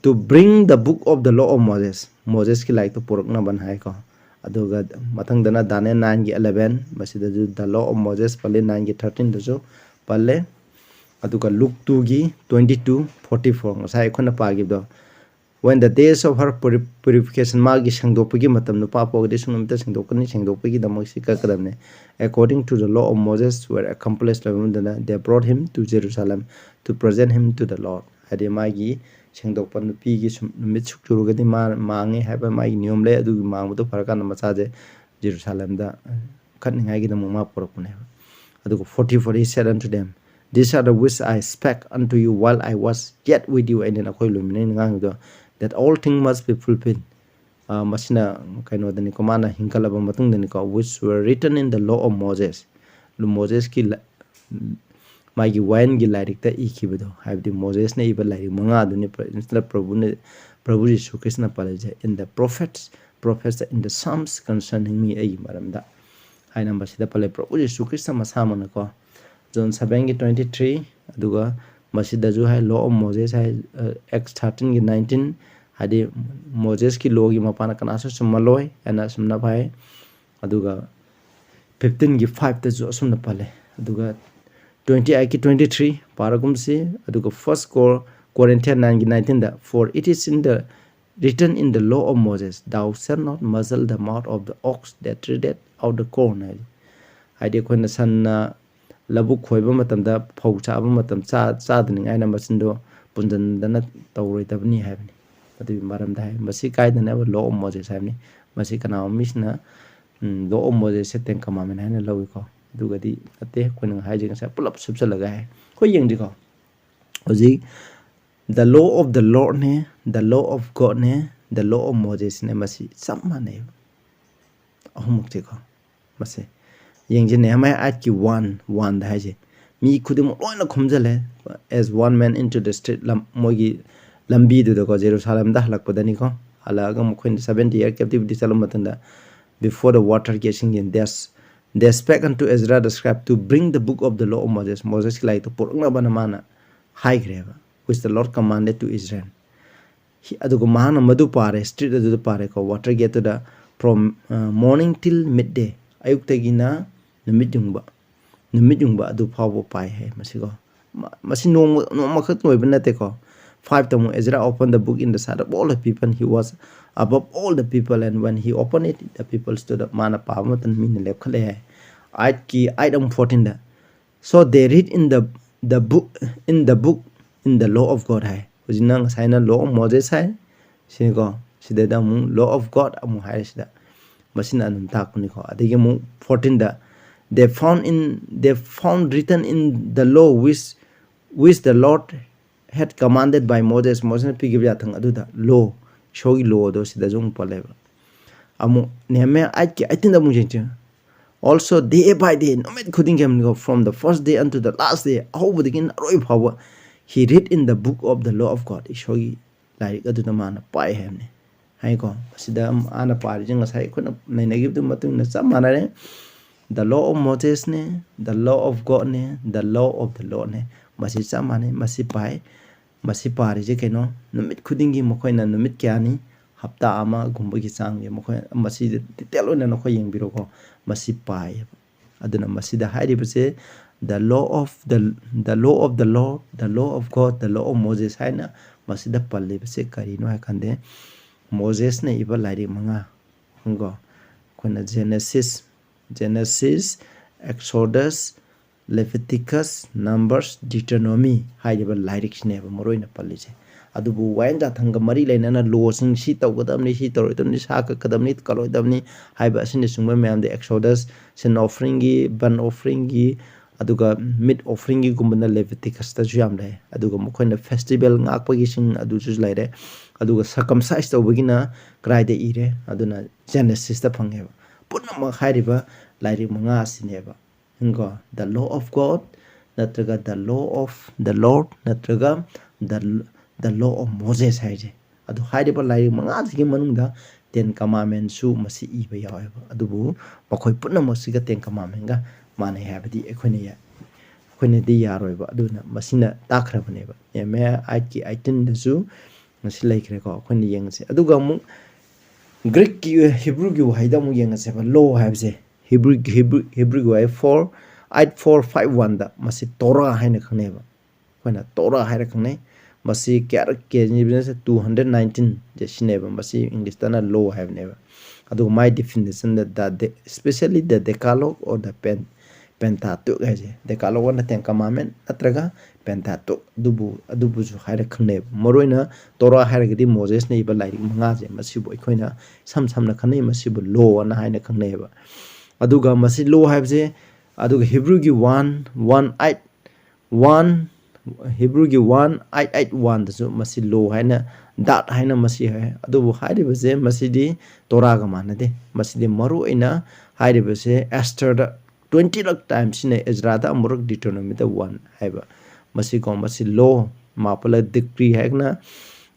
"To bring the book of the law of Moses", ꯃꯣꯖꯦꯁꯀꯤ ꯂꯥꯏꯔꯤꯛꯇꯣ ꯄꯨꯔꯛꯅꯕꯅ ꯍꯥꯏꯀꯣ꯫ ꯑꯗꯨꯒ ꯃꯊꯪꯗꯅ Daniel nine ꯒꯤ eleven, ꯃꯁꯤꯗꯁꯨ "the law of Moses" ꯄꯜꯂꯦ, nine ꯒꯤ thirteen ꯗꯁꯨ ꯄꯜꯂꯦ꯫ ꯑꯗꯨꯒ Luke two ꯒꯤ twenty two forty four, ꯉꯁꯥꯏ ꯑꯩꯈꯣꯏꯅ ꯄꯥꯈꯤꯕꯗꯣ, "When the days of her puri-, purification", ꯃꯥꯒꯤ ꯁꯦꯡꯗꯣꯛꯄꯒꯤ ꯃꯇꯝ, ꯅꯨꯄꯥ ꯄꯣꯛꯑꯗꯤ ꯁꯨꯡ ꯅꯨꯃꯤꯠꯇ ꯁꯦꯡꯗꯣꯛꯀꯅꯤ, ꯁꯦꯡꯗꯣꯛꯄꯒꯤꯗꯃꯛ ꯁꯤ ꯀꯛꯀꯗꯕꯅꯦ, "according to the law of Moses were accomplished", ꯂꯣꯏꯕ ꯃꯇꯝꯗ, "they brought him to Jerusalem to present him to the Lord", ꯍꯥꯏꯗꯤ ꯃꯥꯒꯤ ꯁꯦꯡꯗꯣꯛꯄ ꯅꯨꯄꯤꯒꯤ ꯁꯨꯝ ꯅꯨꯃꯤꯠ ꯁꯨꯛ ꯆꯨꯔꯒꯗꯤ ꯃꯥ ꯃꯥꯡꯉꯦ ꯍꯥꯏꯕ ꯃꯥꯒꯤ ꯅꯤꯌꯣꯝ ꯂꯩ꯫ ꯑꯗꯨꯒꯤ ꯃꯥꯡꯕꯗꯣ ꯐꯔꯀꯥꯟꯗ ꯃꯆꯥꯁꯦ ꯖꯦꯔꯨꯁꯥꯂꯦꯝꯗ ꯀꯠꯅꯤꯡꯉꯥꯏꯒꯤꯗꯃꯛ ꯃꯥ ꯄꯨꯔꯛꯄꯅꯦꯕ꯫ ꯑꯗꯨꯒ forty four, "He said unto them, These are the which I spake unto you while I was yet with you", ꯑꯩꯅ ꯅꯈꯣꯏ ꯂꯣꯏꯃꯤꯟꯅꯩꯅ ꯉꯥꯡꯉꯤꯗꯣ, "that all things must be fulfilled", ꯑ, ꯃꯁꯤꯅ ꯀꯩꯅꯣꯗꯅꯤꯀꯣ, ꯃꯥꯅ ꯍꯤꯡꯒꯠꯂꯕ ꯃꯇꯨꯡꯗꯅꯤꯀꯣ, "which were written in the law of Moses", ꯃꯣꯖꯦꯁꯀꯤ ꯂ-, ꯃꯥꯒꯤ ꯋꯥꯌꯦꯜꯒꯤ ꯂꯥꯏꯔꯤꯛꯇ ꯏꯈꯤꯕꯗꯣ, ꯍꯥꯏꯕꯗꯤ ꯃꯣꯖꯦꯁꯅ ꯏꯕ ꯂꯥꯏꯔꯤꯛ ꯃꯉꯥꯗꯨꯅꯤ ꯄ꯭ꯔ-, ꯅꯠꯇ꯭ꯔ ꯄ꯭ꯔꯚꯨꯅ, ꯄ꯭ꯔꯚꯨ ꯌꯤꯁꯨ ꯈ꯭ꯔꯤꯁꯅ ꯄꯜꯂꯤꯁꯦ, "In the prophets, prophets in the Psalms concerning me", ꯑꯩꯒꯤ ꯃꯔꯝꯗ ꯍꯥꯏꯅ ꯃꯁꯤꯗ ꯄꯜꯂꯦ꯫ ꯄ꯭ꯔꯚꯨ ꯌꯤꯁꯨ ꯈ꯭ꯔꯤꯁꯅ ꯃꯁꯥꯃꯛꯅꯀꯣ, John seven ꯒꯤ twenty three, ꯑꯗꯨꯒ ꯃꯁꯤꯗꯁꯨ ꯍꯥꯏ, "Law of Moses" ꯍꯥꯏ, ꯑ, Acts thirteen ꯒꯤ nineteen, ꯍꯥꯏꯗꯤ ꯃꯣꯖꯦꯁꯀꯤ ꯂꯣꯒꯤ ꯃꯄꯥꯟꯅ ꯀꯅꯥꯁꯨ ꯆꯨꯝꯃꯜꯂꯣꯏ ꯍꯥꯏꯅ ꯑꯁꯨꯝꯅ ꯍꯥꯏ꯫ ꯑꯗꯨꯒ fifteen ꯒꯤ five ꯇꯁꯨ ꯑꯁꯨꯝꯅ ꯄꯜꯂꯦ꯫ ꯑꯗꯨꯒ twenty eight ꯀꯤ twenty three ꯄꯥꯔꯒꯨꯝꯁꯤ꯫ ꯑꯗꯨꯒ First Cor-, Corinthians nine ꯒꯤ nineteen the, "For it is in the, written in the law of Moses, Thou shalt not muzzle the mouth of the ox that treadeth out the corn" ꯍꯥꯏ꯫ ꯍꯥꯏꯗꯤ ꯑꯩꯈꯣꯏꯅ ꯁꯟꯅ ꯂꯧꯕꯨꯛ ꯈꯣꯏꯕ ꯃꯇꯝꯗ, ꯐꯧ ꯆꯥꯕ ꯃꯇꯝ ꯆꯥ-, ꯆꯥꯗꯅꯤꯡꯉꯥꯏꯅ ꯃꯆꯤꯟꯗꯣ ꯄꯨꯟꯁꯤꯟꯗꯅ ꯇꯧꯔꯣꯏꯗꯕꯅꯤ ꯍꯥꯏꯕꯅꯤ꯫ ꯑꯗꯨꯒꯤ ꯃꯔꯝꯗ ꯍꯥꯏ, ꯃꯁꯤ ꯀꯥꯏꯗꯅꯕ Law of Moses ꯍꯥꯏꯕꯅꯤ꯫ ꯃꯁꯤ ꯀꯅꯥꯒꯨꯝꯕ ꯃꯤꯁꯤꯅ, ꯎꯝ, Law of Moses say Ten Commandment ꯍꯥꯏꯅ ꯂꯧꯏꯀꯣ꯫ ꯑꯗꯨꯒꯗꯤ ꯅꯠꯇꯦ, ꯑꯩꯈꯣꯏꯅ ꯍꯥꯏꯖꯩ ꯉꯁꯥꯏ ꯄꯨꯂꯞ ꯁꯨꯞꯆꯜꯂꯒ ꯍꯥꯏ꯫ ꯑꯩꯈꯣꯏ ꯌꯦꯡꯁꯤꯀꯣ꯫ ꯍꯧꯖꯤꯛ "The law of the Lord" ꯅꯦ, "The law of God" ꯅꯦ, "The law of Moses" ꯅꯦ, ꯃꯁꯤ ꯆꯞ ꯃꯥꯟꯅꯩꯕ꯫ ꯑꯍꯨꯝꯃꯛꯁꯦꯀꯣ꯫ ꯃꯁꯦ ꯌꯦꯡꯁꯤ, Nehemiah eight ꯀꯤ one, one ꯗ ꯍꯥꯏꯁꯦ, ꯃꯤ ꯈꯨꯗꯤꯡꯃꯛ ꯂꯣꯏꯅ ꯈꯣꯝꯖꯜꯂꯦ, "as one man into the street", ꯂꯝ-, ꯃꯣꯏꯒꯤ ꯂꯝꯕꯤꯗꯨꯗꯀꯣ, ꯖꯦꯔꯨꯁꯥꯂꯦꯝꯗ ꯍꯜꯂꯛꯄꯗꯅꯤꯀꯣ, ꯍꯜꯂꯛꯑꯒ ꯃꯈꯣꯏꯅ seventy year captivity ꯆꯠꯂꯕ ꯃꯇꯨꯡꯗ, "before the water gate" ꯁꯤꯡꯁꯦ, "their, They spake unto Ezra the scribe to bring the book of the law of Moses. ꯃꯣꯖꯦꯁꯀꯤ ꯂꯥꯏꯔꯤꯛꯇꯣ ꯄꯨꯔꯛꯅꯕꯅ ꯃꯥꯅ ꯍꯥꯏꯈ꯭ꯔꯦꯕ, which the Lord commanded to Israel. He- ꯑꯗꯨꯒ ꯃꯍꯥꯛꯅ ꯃꯗꯨ ꯄꯥꯔꯦ, ꯁ꯭ꯇ꯭ꯔꯤꯠ ꯑꯗꯨꯗ ꯄꯥꯔꯦꯀꯣ, ꯋꯥꯇꯔ ꯒꯦꯠꯇꯨꯗ, from morning till midday, ꯑꯌꯨꯛꯇꯒꯤꯅ ꯅꯨꯃꯤꯠ ꯌꯨꯡꯕ, ꯅꯨꯃꯤꯠ ꯌꯨꯡꯕ ꯑꯗꯨ ꯐꯥꯎꯕ ꯄꯥꯏ ꯍꯥꯏ꯫ ꯃꯁꯤꯀꯣ, ꯃ- ꯃꯁꯤ ꯅꯣꯡꯃ ꯅꯣꯡꯃꯈꯛ ꯑꯣꯏꯕ ꯅꯠꯇꯦꯀꯣ꯫ Five ꯇ ꯑꯃꯨꯛ, Ezra opened the book in the sight of all the people, he was above all the people, and when he opened it, the people stood up. ꯃꯥꯅ ꯄꯥꯕ ꯃꯇꯝꯗ ꯃꯤꯅ ꯂꯦꯞꯈꯠꯂꯦ ꯍꯥꯏ꯫ Eight ꯀꯤ eight ꯑꯃꯨꯛ fourteen the, so they read in the the book, in the book, in the law of God ꯍꯥꯏ꯫ ꯍꯧꯖꯤꯛꯅ ꯉꯁꯥꯏꯅ law of Moses ꯍꯥꯏ, ꯁꯤꯅꯤꯀꯣ꯫ ꯁꯤꯗꯩꯗ ꯑꯃꯨꯛ law of God ꯑꯃꯨꯛ ꯍꯥꯏꯔꯦ ꯁꯤꯗ꯫ ꯃꯁꯤꯅ ꯑꯗꯨꯝ ꯇꯥꯛꯄꯅꯤꯀꯣ꯫ ꯑꯗꯒꯤ ꯑꯃꯨꯛ fourteen the, they found in they found written in the law which which the Lord had commanded by Moses. ꯃꯣꯁꯦꯁꯅ ꯄꯤꯈꯤꯕ ꯌꯥꯊꯪ ꯑꯗꯨꯗ, law, ꯏꯁꯣꯔꯒꯤ law ꯑꯗꯣ ꯁꯤꯗꯁꯨ ꯑꯃꯨꯛ ꯄꯜꯂꯦꯕ꯫ ꯑꯃꯨꯛ Nehemiah eight ꯀꯤ eighteen ꯗ ꯑꯃꯨꯛ ꯌꯦꯡꯁꯤ꯫ Also day by day, ꯅꯨꯃꯤꯠ ꯈꯨꯗꯤꯡꯒꯤ ꯑꯃꯅꯤꯀꯣ, from the first day unto the last day, ꯑꯍꯧꯕꯗꯒꯤꯅ ꯑꯔꯣꯏꯕ ꯐꯥꯎꯕ, he read in the book of the law of God, ꯏꯁꯣꯔꯒꯤ ꯂꯥꯏꯔꯤꯛ ꯑꯗꯨꯗ ꯃꯥꯅ ꯄꯥꯏ ꯍꯥꯏꯕꯅꯤ ꯍꯥꯏꯀꯣ꯫ ꯃꯁꯤꯗ ꯃꯥꯅ ꯄꯥꯔꯤꯁꯦ ꯉꯁꯥꯏ ꯑꯩꯈꯣꯏꯅ ꯅꯩꯅꯈꯤꯕꯗꯨꯒꯤ ꯃꯇꯨꯡ ꯏꯟꯅ ꯆꯞ ꯃꯥꯟꯅꯔꯦ꯫ The law of Mosesꯅꯦ, the law of Godꯅꯦ, the law of the Lordꯅꯦ꯫ ꯃꯁꯤ ꯆꯞ ꯃꯥꯟꯅꯩ, ꯃꯁꯤ ꯄꯥꯏ꯫ ꯃꯁꯤ ꯄꯥꯔꯤꯁꯦ ꯀꯩꯅꯣ? ꯅꯨꯃꯤꯠ ꯈꯨꯗꯤꯡꯒꯤ ꯃꯈꯣꯏꯅ ꯅꯨꯃꯤꯠ ꯀꯌꯥꯅꯤ, ꯍꯞꯇꯥ ꯑꯃꯒꯨꯝꯕꯒꯤ ꯆꯥꯡꯁꯦ ꯃꯈꯣꯏ, ꯃꯁꯤꯗ detail ꯑꯣꯏꯅ ꯅꯈꯣꯏ ꯌꯦꯡꯕꯤꯔꯣꯀꯣ꯫ ꯃꯁꯤ ꯄꯥꯏꯌꯦꯕ꯫ ꯑꯗꯨꯅ ꯃꯁꯤꯗ ꯍꯥꯏꯔꯤꯕꯁꯦ, the law of the the law of the Lord, the law of God, the law of Moses ꯍꯥꯏꯅ ꯃꯁꯤꯗ ꯄꯜꯂꯤꯕꯁꯦ ꯀꯔꯤꯅꯣ ꯍꯥꯏ ꯀꯥꯟꯗ, ꯃꯣꯖꯦꯁꯅ ꯏꯕ ꯂꯥꯏꯔꯤꯛ ꯃꯉꯥ ꯀꯣ, ꯑꯩꯈꯣꯏꯅ Genesis, Genesis, Exodus, Leviticus, Numbers, Deuteronomy ꯍꯥꯏꯔꯤꯕ ꯂꯥꯏꯔꯤꯛꯁꯤꯅꯦꯕ ꯃꯔꯨ ꯑꯣꯏꯅ ꯄꯜꯂꯤꯁꯦ꯫ ꯑꯗꯨꯕꯨ ꯋꯥꯌꯦꯜ ꯌꯥꯊꯪꯒ ꯃꯔꯤ ꯂꯩꯅꯅ lawꯁꯤꯡ, ꯁꯤ ꯇꯧꯒꯗꯕꯅꯤ, ꯁꯤ ꯇꯧꯔꯣꯏꯗꯕꯅꯤ, ꯁꯥ ꯀꯛꯀꯗꯕꯅꯤ, ꯀꯛꯂꯣꯏꯗꯕꯅꯤ ꯍꯥꯏꯕ ꯑꯁꯤꯅꯆꯤꯡꯕ ꯃꯌꯥꯝꯗꯤ, Exodus, sin offeringꯒꯤ, burnt offeringꯒꯤ, ꯑꯗꯨꯒ meat offeringꯒꯤꯒꯨꯝꯕꯅ Leviticusꯇꯁꯨ ꯌꯥꯝ ꯂꯩ꯫ ꯑꯗꯨꯒ ꯃꯈꯣꯏꯅ festival ꯉꯥꯛꯄꯒꯤꯁꯤꯡ ꯑꯗꯨꯁꯨ ꯂꯩꯔꯦ꯫ ꯑꯗꯨꯒ circumcise ꯇꯧꯕꯒꯤꯅ ꯀꯗꯥꯏꯗ ꯏꯔꯦ? ꯑꯗꯨꯅ Genesisꯇ ꯐꯪꯉꯦꯕ꯫ ꯄꯨꯝꯅꯃꯛ ꯍꯥꯏꯔꯤꯕ ꯂꯥꯏꯔꯤꯛ ꯃꯉꯥ ꯑꯁꯤꯅꯦꯕ꯫ ꯀꯣ, the law of God, ꯅꯠꯇ꯭ꯔꯒ the law of the Lord, ꯅꯠꯇ꯭ꯔꯒ the the law of Moses ꯍꯥꯏꯁꯦ꯫ ꯑꯗꯨ ꯍꯥꯏꯔꯤꯕ ꯂꯥꯏꯔꯤꯛ ꯃꯉꯥꯁꯤꯒꯤ ꯃꯅꯨꯡꯗ Ten Commandmentꯁꯨ ꯃꯁꯤ ꯏꯕ ꯌꯥꯎꯋꯦꯕ꯫ ꯑꯗꯨꯕꯨ ꯃꯈꯣꯏ ꯄꯨꯝꯅꯃꯛꯁꯤꯒ Ten Commandmentꯒ ꯃꯥꯟꯅꯩ ꯍꯥꯏꯕꯗꯤ ꯑꯩꯈꯣꯏꯅ ꯌꯥ-, ꯑꯩꯈꯣꯏꯅꯗꯤ ꯌꯥꯔꯣꯏꯕ꯫ ꯑꯗꯨꯅ ꯃꯁꯤꯅ ꯇꯥꯛꯈ꯭ꯔꯕꯅꯦꯕ꯫ ꯅꯦꯍꯦꯃꯤꯌꯥ eightꯀꯤ eighteenꯗꯁꯨ ꯃꯁꯤ ꯂꯩꯈ꯭ꯔꯦꯀꯣ꯫ ꯑꯩꯈꯣꯏꯅ ꯌꯦꯡꯉꯁꯦ꯫ ꯑꯗꯨꯒ ꯑꯃꯨꯛ ꯒ꯭ꯔꯤꯛꯀꯤ, ꯍꯤꯕ꯭ꯔꯨꯒꯤ ꯋꯥꯍꯩꯗ ꯑꯃꯨꯛ ꯌꯦꯡꯉꯁꯦꯕ꯫ Law ꯍꯥꯏꯕꯁꯦ ꯍꯤꯕ꯭ꯔꯨ, ꯍꯤꯕ꯭ꯔꯨ, ꯍꯤꯕ꯭ꯔꯨꯒꯤ ꯋꯥꯍꯩ four, eight four five oneꯗ ꯃꯁꯤ ꯇꯣꯔꯥ ꯍꯥꯏꯅ ꯈꯪꯅꯩꯕ꯫ ꯑꯩꯈꯣꯏꯅ ꯇꯣꯔꯥ ꯍꯥꯏꯔ ꯈꯪꯅꯩ꯫ ꯃꯁꯤ ꯀꯌꯥꯔꯛ ꯀꯦꯖꯤꯕꯅ two hundred nineteenꯁꯦ ꯁꯤꯖꯤꯟꯅꯩꯕ꯫ ꯃꯁꯤ Englishꯇꯅ law ꯍꯥꯏꯕꯅꯦꯕ꯫ ꯑꯗꯨꯒ my definitionꯗ the, the, especially the Decalogue or the Pen-, Pentateuch ꯍꯥꯏꯁꯦ꯫ Decalogue ꯑꯣꯔ Ten Commandment ꯅꯠꯇ꯭ꯔꯒ Pentateuch, ꯑꯗꯨꯕꯨ, ꯑꯗꯨꯕꯨꯁꯨ ꯍꯥꯏꯔ ꯈꯪꯅꯩꯕ꯫ ꯃꯔꯨꯑꯣꯏꯅ ꯇꯣꯔꯥ ꯍꯥꯏꯔꯒꯗꯤ ꯃꯣꯖꯦꯁꯅ ꯏꯕ ꯂꯥꯏꯔꯤꯛ ꯃꯉꯥꯁꯦ, ꯃꯁꯤꯕꯨ ꯑꯩꯈꯣꯏꯅ ꯏꯁꯝ ꯁꯝꯅ ꯈꯪꯅꯩ, ꯃꯁꯤꯕꯨ law ꯑꯅ ꯍꯥꯏꯅ ꯈꯪꯅꯩꯑꯕ꯫ ꯑꯗꯨꯒ ꯃꯁꯤ law ꯍꯥꯏꯕꯁꯦ, ꯑꯗꯨꯒ ꯍꯤꯕ꯭ꯔꯨꯒꯤ one, one eight, one, ꯍꯤꯕ꯭ꯔꯨꯒꯤ one eight eight oneꯗꯁꯨ ꯃꯁꯤ law ꯍꯥꯏꯅ, dot ꯍꯥꯏꯅ ꯃꯁꯤ ꯍꯥꯏ꯫ ꯑꯗꯨꯕꯨ ꯍꯥꯏꯔꯤꯕꯁꯦ ꯃꯁꯤꯗꯤ ꯇꯣꯔꯥꯒ ꯃꯥꯟꯅꯗꯦ꯫ ꯃꯁꯤꯗꯤ ꯃꯔꯨꯑꯣꯏꯅ ꯍꯥꯏꯔꯤꯕꯁꯦ ꯑꯦꯁꯇꯔꯗ twenty ꯂꯛ time ꯁꯤꯖꯤꯟꯅꯩ, ꯑꯦꯖ꯭ꯔꯥꯗ ꯑꯃꯨꯔꯛ, Deuteronomyꯗ one ꯍꯥꯏꯕ꯫ ꯃꯁꯤꯀꯣ, ꯃꯁꯤ law, ꯃꯥꯄꯜꯂꯛ decree ꯍꯥꯏꯔꯒꯅ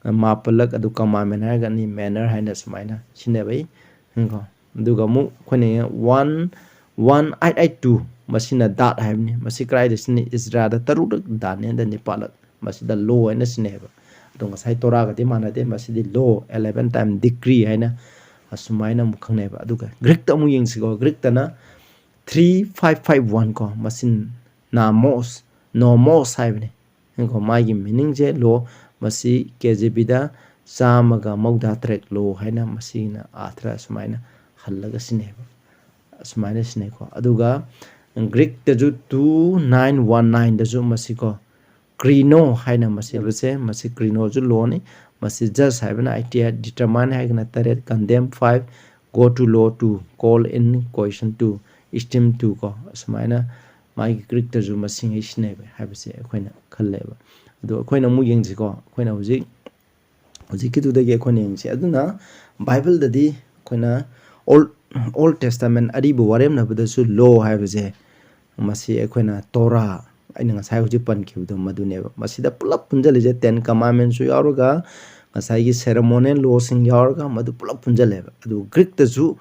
ꯃꯥꯄꯜꯂꯛ, ꯑꯗꯨ commandment ꯍꯥꯏꯔꯒꯅꯤ manner ꯍꯥꯏꯅ ꯁꯨꯃꯥꯏꯅ ꯁꯤꯖꯤꯟꯅꯕꯩ ꯀꯣ꯫ ꯑꯗꯨꯒ ꯑꯃꯨꯛ ꯑꯩꯈꯣꯏꯅ ꯌꯦꯡꯉ one, one eight eight two, ꯃꯁꯤꯅ dot ꯍꯥꯏꯕꯅꯤ꯫ ꯃꯁꯤ ꯀꯗꯥꯏꯗ ꯁꯤꯖꯤꯟꯅꯩ? ꯏꯖ꯭ꯔꯥꯗ ꯇꯔꯨꯛꯂꯛ, ꯗꯥꯅꯤꯌꯦꯜꯗ ꯅꯤꯄꯥꯜꯂꯛ꯫ ꯃꯁꯤꯗ law ꯍꯥꯏꯅ ꯁꯤꯖꯤꯟꯅꯩꯌꯦꯕ꯫ ꯑꯗꯣ ꯉꯁꯥꯏ ꯇꯣꯔꯥꯒꯗꯤ ꯃꯥꯟꯅꯗꯦ, ꯃꯁꯤꯗꯤ law, eleven time decree ꯍꯥꯏꯅ ꯑꯁꯨꯃꯥꯏꯅ ꯑꯃꯨꯛ ꯈꯪꯅꯩꯕ꯫ ꯑꯗꯨꯒ ꯒ꯭ꯔꯤꯛꯇ ꯑꯃꯨꯛ ꯌꯦꯡꯁꯤꯀꯣ꯫ ꯒ꯭ꯔꯤꯛꯇꯅ three five five one ꯀꯣ, ꯃꯁꯤ ꯅꯥꯃꯣꯁ, ꯅꯣꯃꯣꯁ ꯍꯥꯏꯕꯅꯤ꯫ ꯌꯦꯡꯉꯨꯀꯣ, ꯃꯥꯒꯤ meaningꯁꯦ law, ꯃꯁꯤ ꯀꯦ ꯖꯦ ꯕꯤꯗ ꯆꯥꯝꯃꯒ ꯃꯧꯗ꯭ꯔꯥ ꯇꯔꯦꯠ law ꯍꯥꯏꯅ ꯃꯁꯤꯅ ꯑꯥꯔꯊ ꯁꯨꯃꯥꯏꯅ ꯍꯜꯂꯒ ꯁꯤꯖꯤꯟꯅꯩꯕ꯫ ꯑꯁꯨꯃꯥꯏꯅ ꯁꯤꯖꯤꯟꯅꯩꯀꯣ꯫ ꯑꯗꯨꯒ ꯒ꯭ꯔꯤꯛꯇꯁꯨ two nine one nineꯗꯁꯨ ꯃꯁꯤꯀꯣ, ꯀ꯭ꯔꯤꯅꯣ ꯍꯥꯏꯅ ꯃꯁꯤ ꯍꯥꯏꯕꯁꯦ, ꯃꯁꯤ ꯀ꯭ꯔꯤꯅꯣꯁꯨ lawꯅꯤ꯫ ꯃꯁꯤ just ꯍꯥꯏꯕꯅ, ꯑꯥꯏꯇꯤꯌꯥ determine ꯍꯥꯏꯔꯒꯅ ꯇꯔꯦꯠ, condemn five, go to law two, call in question two, esteem two ꯀꯣ꯫ ꯑꯁꯨꯃꯥꯏꯅ ꯃꯥꯒꯤ ꯒ꯭ꯔꯤꯛꯇꯁꯨ ꯃꯁꯤꯡꯉꯩ ꯁꯤꯖꯤꯟꯅꯩꯕ ꯍꯥꯏꯕꯁꯦ ꯑꯩꯈꯣꯏꯅ ꯈꯜꯂꯦꯕ꯫ ꯑꯗꯣ ꯑꯩꯈꯣꯏꯅ ꯑꯃꯨꯛ ꯌꯦꯡꯁꯤꯀꯣ꯫ ꯑꯩꯈꯣꯏꯅ ꯍꯧꯖꯤꯛ, ꯍꯧꯖꯤꯛꯀꯤꯗꯨꯗꯒꯤ ꯑꯩꯈꯣꯏꯅ ꯌꯦꯡꯁꯤ꯫ ꯑꯗꯨꯅ ꯕꯥꯏꯕꯜꯗꯗꯤ ꯑꯩꯈꯣꯏꯅ Old, Old Testament, ꯑꯔꯤꯕ ꯋꯥꯔꯦꯝꯅꯕꯗꯁꯨ law ꯍꯥꯏꯕꯁꯦ, ꯃꯁꯤ ꯑꯩꯈꯣꯏꯅ ꯇꯣꯔꯥ, ꯑꯩꯅ ꯉꯁꯥꯏ ꯍꯧꯖꯤꯛ ꯄꯟꯈꯤꯕꯗꯣ ꯃꯗꯨꯅꯦꯕ꯫ ꯃꯁꯤꯗ ꯄꯨꯂꯞ ꯄꯨꯟꯁꯤꯜꯂꯤꯁꯦ Ten Commandmentsꯁꯨ ꯌꯥꯎꯔꯒ, ꯉꯁꯥꯏꯒꯤ ceremonial lawꯁꯤꯡ ꯌꯥꯎꯔꯒ ꯃꯗꯨ ꯄꯨꯂꯞ ꯄꯨꯟꯁꯤꯜꯂꯦꯕ꯫ ꯑꯗꯨ Greekꯇꯁꯨ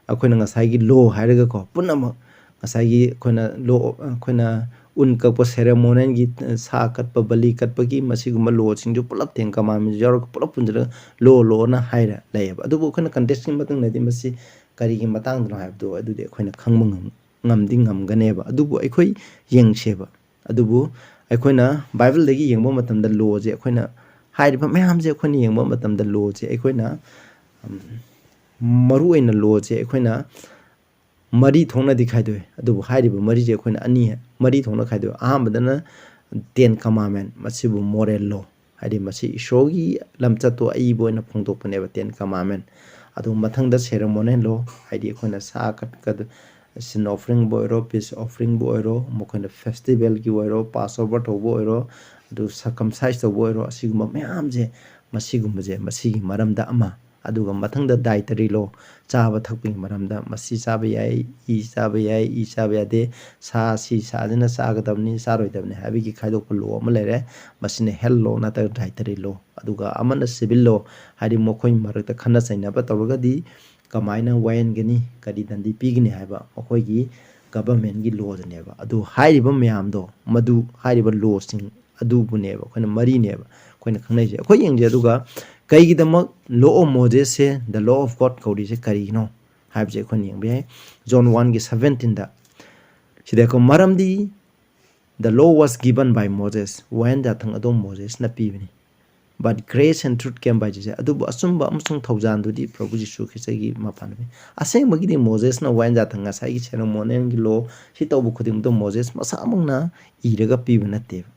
ꯑꯩꯈꯣꯏꯅ ꯉꯁꯥꯏꯒꯤ law ꯍꯥꯏꯔꯒꯀꯣ, ꯄꯨꯝꯅꯃꯛ ꯉꯁꯥꯏꯒꯤ ꯑꯩꯈꯣꯏꯅ law, ꯑꯩꯈꯣꯏꯅ ꯎꯟ ꯀꯛꯄ ceremonialꯒꯤ, ꯁꯥ ꯀꯠꯄ, ꯕꯂꯤ ꯀꯠꯄꯒꯤ ꯃꯁꯤꯒꯨꯝꯕ lawꯁꯤꯡꯁꯨ ꯄꯨꯂꯞ Ten Commandments ꯌꯥꯎꯔꯒ ꯄꯨꯂꯞ ꯄꯨꯟꯁꯤꯜꯂꯒ law, lawꯅ ꯍꯥꯏꯔ ꯂꯩꯌꯦꯕ꯫ ꯑꯗꯨꯕꯨ ꯑꯩꯈꯣꯏꯅ contextꯀꯤ ꯃꯇꯨꯡ ꯏꯟꯅꯗꯤ ꯃꯁꯤ ꯀꯔꯤꯒꯤ ꯃꯇꯥꯡꯗꯅꯣ ꯍꯥꯏꯕꯗꯣ ꯑꯗꯨꯗꯤ ꯑꯩꯈꯣꯏꯅ ꯈꯪꯕ ꯉꯝ-, ꯉꯝꯗꯤ ꯉꯝꯒꯅꯦꯕ꯫ ꯑꯗꯨꯕꯨ ꯑꯩꯈꯣꯏ ꯌꯦꯡꯁꯦꯕ꯫ ꯑꯗꯨꯕꯨ ꯑꯩꯈꯣꯏꯅ Bibleꯗꯒꯤ ꯌꯦꯡꯕ ꯃꯇꯝꯗ lawꯁꯦ, ꯑꯩꯈꯣꯏꯅ ꯍꯥꯏꯔꯤꯕ ꯃꯌꯥꯝꯁꯦ ꯑꯩꯈꯣꯏꯅ ꯌꯦꯡꯕ ꯃꯇꯝꯗ lawꯁꯦ ꯑꯩꯈꯣꯏꯅ, ꯎꯝ, ꯃꯔꯨꯑꯣꯏꯅ lawꯁꯦ ꯑꯩꯈꯣꯏꯅ ꯃꯔꯤ ꯊꯣꯛꯅꯗꯤ ꯈꯥꯏꯗꯣꯛꯑꯦ꯫ ꯑꯗꯨꯕꯨ ꯍꯥꯏꯔꯤꯕ ꯃꯔꯤꯁꯦ ꯑꯩꯈꯣꯏꯅ ꯑꯅꯤ, ꯃꯔꯤ ꯊꯣꯛꯅ ꯈꯥꯏꯗꯣꯛꯑꯦ꯫ ꯑꯍꯥꯟꯕꯗꯅ Ten Commandment, ꯃꯁꯤꯕꯨ moral law, ꯍꯥꯏꯗꯤ ꯃꯁꯤ ꯏꯁꯣꯔꯒꯤ ꯂꯝꯆꯠꯇꯣ ꯑꯏꯕ ꯑꯣꯏꯅ ꯐꯣꯡꯗꯣꯛꯄꯅꯦꯕ Ten Commandment꯫ ꯑꯗꯨ ꯃꯊꯪꯗ ceremonial law, ꯍꯥꯏꯗꯤ ꯑꯩꯈꯣꯏꯅ ꯁꯥ ꯀꯠꯀꯗ-, sin offeringꯕꯨ ꯑꯣꯏꯔꯣ, peace offeringꯕꯨ ꯑꯣꯏꯔꯣ, ꯃꯈꯣꯏꯅ festivalꯒꯤ ꯑꯣꯏꯔꯣ, Passover ꯇꯧꯕ ꯑꯣꯏꯔꯣ, ꯑꯗꯨ circumcise ꯇꯧꯕ ꯑꯣꯏꯔꯣ, ꯑꯁꯤꯒꯨꯝꯕ ꯃꯌꯥꯝꯁꯦ, ꯃꯁꯤꯒꯨꯝꯕꯁꯦ, ꯃꯁꯤꯒꯤ ꯃꯔꯝꯗ ꯑꯃ꯫ ꯑꯗꯨꯒ ꯃꯊꯪꯗ dietary law, ꯆꯥꯕ ꯊꯛꯄꯒꯤ ꯃꯔꯝꯗ, ꯃꯁꯤ ꯆꯥꯕ ꯌꯥꯏ, ꯏ ꯆꯥꯕ ꯌꯥꯏ, ꯏ ꯆꯥꯕ ꯌꯥꯗꯦ, ꯁꯥ, ꯁꯤ ꯁꯥꯁꯤꯅ ꯆꯥꯒꯗꯕꯅꯤ, ꯆꯥꯔꯣꯏꯗꯕꯅꯤ ꯍꯥꯏꯕꯒꯤ ꯈꯥꯏꯗꯣꯛꯄ law ꯑꯃ ꯂꯩꯔꯦ꯫ ꯃꯁꯤꯅ health law ꯅꯠꯇ꯭ꯔꯒ dietary law꯫ ꯑꯗꯨꯒ ꯑꯃꯅ civil law, ꯍꯥꯏꯗꯤ ꯃꯈꯣꯏ ꯃꯔꯛꯇ ꯈꯠꯅ ꯆꯩꯅꯕ ꯇꯧꯔꯒꯗꯤ ꯀꯃꯥꯏꯅ ꯋꯥꯌꯦꯟꯒꯅꯤ, ꯀꯔꯤ ꯗꯟꯗꯤ ꯄꯤꯒꯅꯤ ꯍꯥꯏꯕ ꯃꯈꯣꯏꯒꯤ governmentꯀꯤ lawꯗꯅꯦꯕ꯫ ꯑꯗꯨ ꯍꯥꯏꯔꯤꯕ ꯃꯌꯥꯝꯗꯣ, ꯃꯗꯨ ꯍꯥꯏꯔꯤꯕ lawꯁꯤꯡ ꯑꯗꯨꯕꯨꯅꯦꯕ ꯑꯩꯈꯣꯏꯅ ꯃꯔꯤꯅꯦꯕ ꯑꯩꯈꯣꯏꯅ ꯈꯪꯅꯩꯁꯦ꯫ ꯑꯩꯈꯣꯏ ꯌꯦꯡꯁꯦ꯫ ꯑꯗꯨꯒ ꯀꯩꯒꯤꯗꯃꯛ law of Mosesꯁꯦ the law of God ꯀꯧꯔꯤꯁꯦ ꯀꯔꯤꯒꯤꯅꯣ ꯍꯥꯏꯕꯁꯦ ꯑꯩꯈꯣꯏꯅ ꯌꯦꯡꯕ ꯌꯥꯏ꯫ John oneꯒꯤ seventeenꯗ ꯁꯤꯗ ꯑꯩꯈꯣꯏ ꯃꯔꯝꯗꯤ the law was given by Moses, ꯋꯥꯌꯦꯟ ꯌꯥꯊꯪ ꯑꯗꯣ ꯃꯣꯖꯦꯁꯅ ꯄꯤꯕꯅꯤ꯫ But grace and truth came by Jesus. ꯑꯗꯨꯕꯨ ꯑꯆꯨꯝꯕ ꯑꯃꯁꯨꯡ ꯊꯧꯖꯥꯜꯗꯨꯗꯤ ꯄ꯭ꯔꯚꯨ ꯖꯤꯁꯨ ꯈ꯭ꯔꯤꯁꯇꯒꯤ ꯃꯄꯥꯟꯅꯤ꯫ ꯑꯁꯦꯡꯕꯒꯤꯗꯤ ꯃꯣꯖꯦꯁꯅ ꯋꯥꯌꯦꯟ ꯌꯥꯊꯪ, ꯉꯁꯥꯏꯒꯤ ceremonialꯒꯤ law ꯁꯤ ꯇꯧꯕ ꯈꯨꯗꯤꯡꯃꯛꯇꯣ ꯃꯣꯖꯦꯁ ꯃꯁꯥꯃꯛꯅ ꯏꯔꯒ ꯄꯤꯕ ꯅꯠꯇꯦꯕ꯫